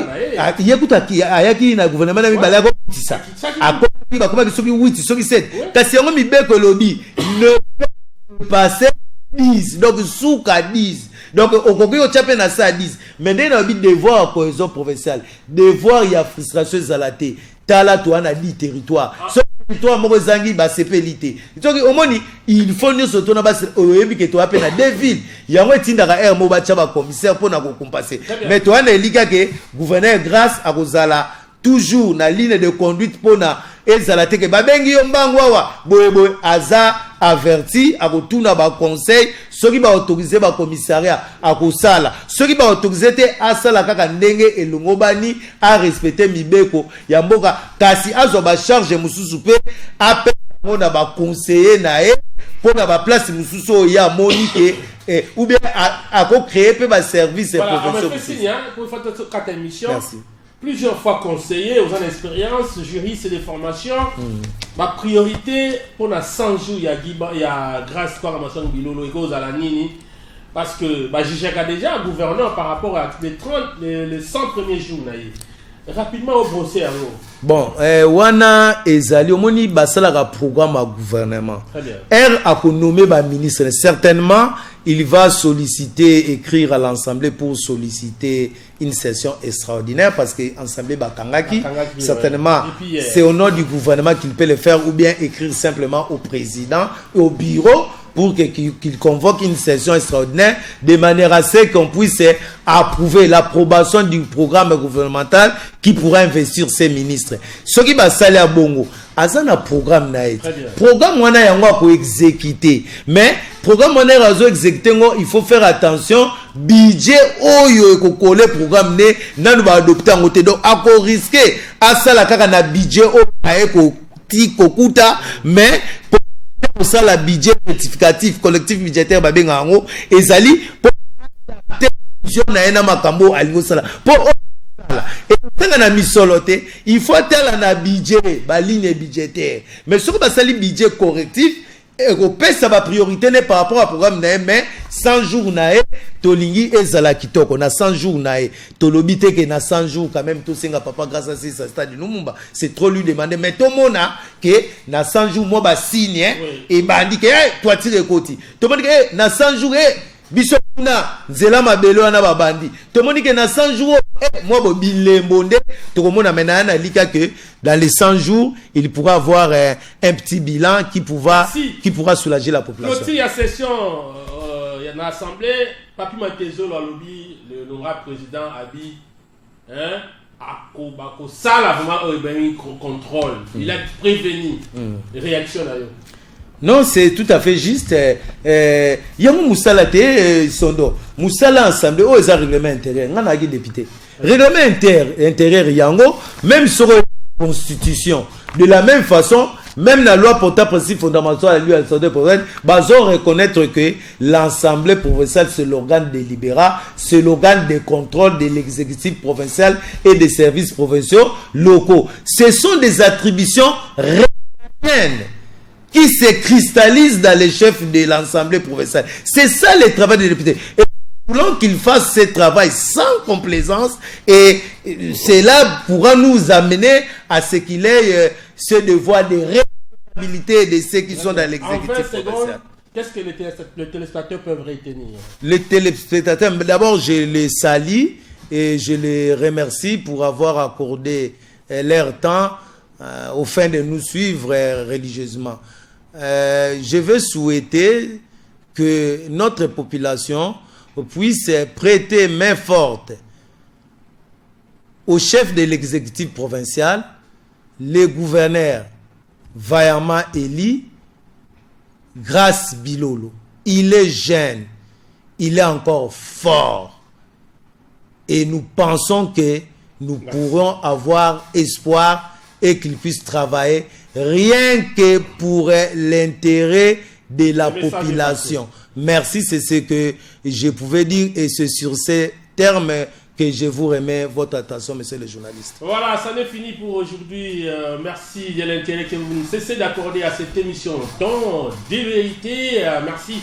ye kuta ayaki na gouvernement na mibale, akokitisa, akomaki, bakomaki soki 8, soki 7. Kasi yango mibeko elobi ne passer 10, donc suka 10. Donc okoki kotya mpe na sa 10. Mais ndenge nalobi, devoir ya cohésion provinciale, devoir ya frustration ezala te. Tala, toa na 10 territoire, soki territoire moko ezangi, basepeli te. Soki omoni, il faut nyonso tona oyebi ke toya mpe na deux villes, yango etindaka aire moko batya bacommissaire mpona kocompenser. Mais toya na elika ke gouverneur Grâce akozala toujours na ligne de conduite mpona ezala te ke babengi yo mbangu awa boyeboye. Aza averti, akotuna baconseil. Soki baautorize bacommissariat, akosala. Soki baautorize te, asala kaka ndenge elongo bani, arespecte mibeko ya mboka. Kasi azwa bacharge mosusu mpe apesa yango na baconseiller na ye mpo na baplace mosusu oyo ye amoni ke ou bien akocréer mpe baservice. Voilà. Merci. Plusieurs fois conseiller aux ans d'expérience, juriste de formation. Ma priorité pour la 100 jours, il y a Grâce Kwa Bilolo et à nini? Parce que bah, j'ai déjà gouverneur par rapport à les 30, les 100 premiers jours. Rapidement au procès yango. Bon, wana ezali, omoni, basalaka programme ya gouvernement. R akonomme baministre, certainement il va solliciter, écrire à l'Assemblée pour solliciter une session extraordinaire, parce que Assemblée bakangaki, certainement. C'est au nom du gouvernement qu'il peut le faire, ou bien écrire simplement au président, au bureau, pour qu'il convoque une session extraordinaire de manière à ce qu'on puisse approuver l'approbation du programme gouvernemental qui pourra investir ces ministres. Ce qui va saler bongo, aza na programme na ye, programme wana yango akoexécuter. Mais programme wana azo exécuter ngo, il faut faire attention, budget oyo ekokole programme ne nanu baadopte yango te. Donc akorisquer asala kaka na budget oyo aye ko ti kokuta, mais kosala budget rectificatif, collectif budgétaire babengaka yango, ezali po vision na ye na makambo alingi osala, mpo osala ekosenga na misolo te. Il faut atala na budget, baligne budgétaire. Mais soki basali budget correctif, ekopesa bapriorité ne par rapport à programme na ye. Mais 100 jours na ye, tolingi ezala kitoko. Na 100 jours na ye, tolobi te ke na 100 jours quand même tosenga papa Grâce asisa stade Lumumba, c'est trop lui demander. Mais tomona ke na 100 jours mwa basigne ebandi ke toitire ekoti. Tomoni ke na 100 jours biso kuna nzela mabele wana babandi. Tomoni ke na 100 jours mwa bo bilembo nde tokomona. Me na ye nalika ke dans les 100 jours, il pourra avoir un petit bilan qui pourra soulager la population. Clôture ya session na assemblée, Papi Mantezolo alobi, l'honorable président abi, hein, akosala vraiment oyo ebengi contrôle. Il a prévenu. Réaction na yo? Non, c'est tout à fait juste. Yango musala te, sondo. Musala assemblée oyo eza règlement intérieur. Nga naki député. Règlement intérieur yango, même sur la constitution. De la même façon, même la loi portant principe fondamental à lui l'Assemblée provinciale, bazo reconnaître que l'Assemblée provinciale, c'est l'organe délibérant, c'est l'organe de contrôle de l'exécutif provincial et des services provinciaux locaux. Ce sont des attributions régaliennes qui se cristallisent dans les chefs de l'Assemblée provinciale. C'est ça le travail des députés. Et nous voulons qu'ils fassent ce travail sans complaisance et cela pourra nous amener à ce qu'il ait ce devoir de responsabilité de ceux qui sont dans l'exécutif provincial. Qu'est-ce que les téléspectateurs peuvent retenir? Les téléspectateurs, d'abord, je les salue et je les remercie pour avoir accordé leur temps au fin de nous suivre religieusement. Je veux souhaiter que notre population puisse prêter main forte au chef de l'exécutif provincial, le gouverneur vaillamment élu, Grâce Bilolo. Il est jeune, il est encore fort. Et nous pensons que nous pourrons avoir espoir et qu'il puisse travailler rien que pour l'intérêt de la population. Merci, c'est ce que je pouvais dire et c'est sur ces termes que je vous remets votre attention, monsieur le journaliste. Voilà, ça n'est fini pour aujourd'hui. Merci de l'intérêt que vous ne cessez d'accorder à cette émission Temps de vérité. Merci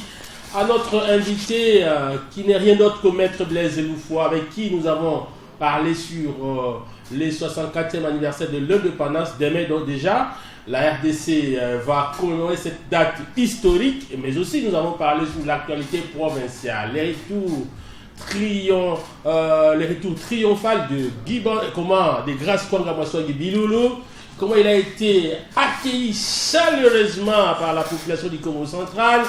à notre invité qui n'est rien d'autre que Maître Blaise Loufoua, avec qui nous avons parlé sur les 64e anniversaire de l'indépendance. Demain, donc déjà, la RDC va commémorer cette date historique, mais aussi nous avons parlé sur l'actualité provinciale, les retours triomphal de Guy, comment, de Grâce Kwanga Mwaswangi Bilolo, comment il a été accueilli chaleureusement par la population du Congo central,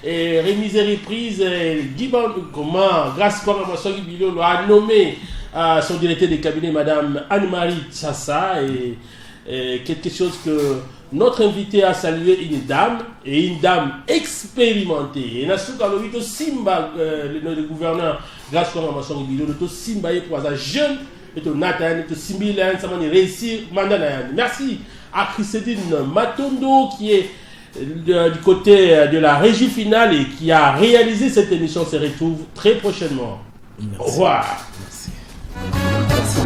et remise et reprise, Guy, comment Grâce Kwanga Mwaswangi Bilolo a nommé son directeur de cabinet, Madame Anne-Marie Tchassa, et quelque chose que notre invité a salué, une dame, et une dame expérimentée. Et Nasuka Lobito Simba, le gouverneur, Grâce Kwanga Mwaswangi Bilolo, to Simba ye pour un jeune, et to Nathan, to Simbi Lan, ça m'a réussi, mandat na yan. Merci à Christine Matondo qui est du côté de la régie finale et qui a réalisé cette émission. Se retrouve très prochainement. Merci. Au revoir. Merci. Merci.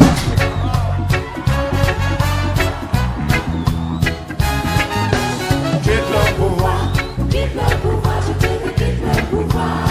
Quitte le pouvoir. Quitte le pouvoir, je te dis, quitte le pouvoir.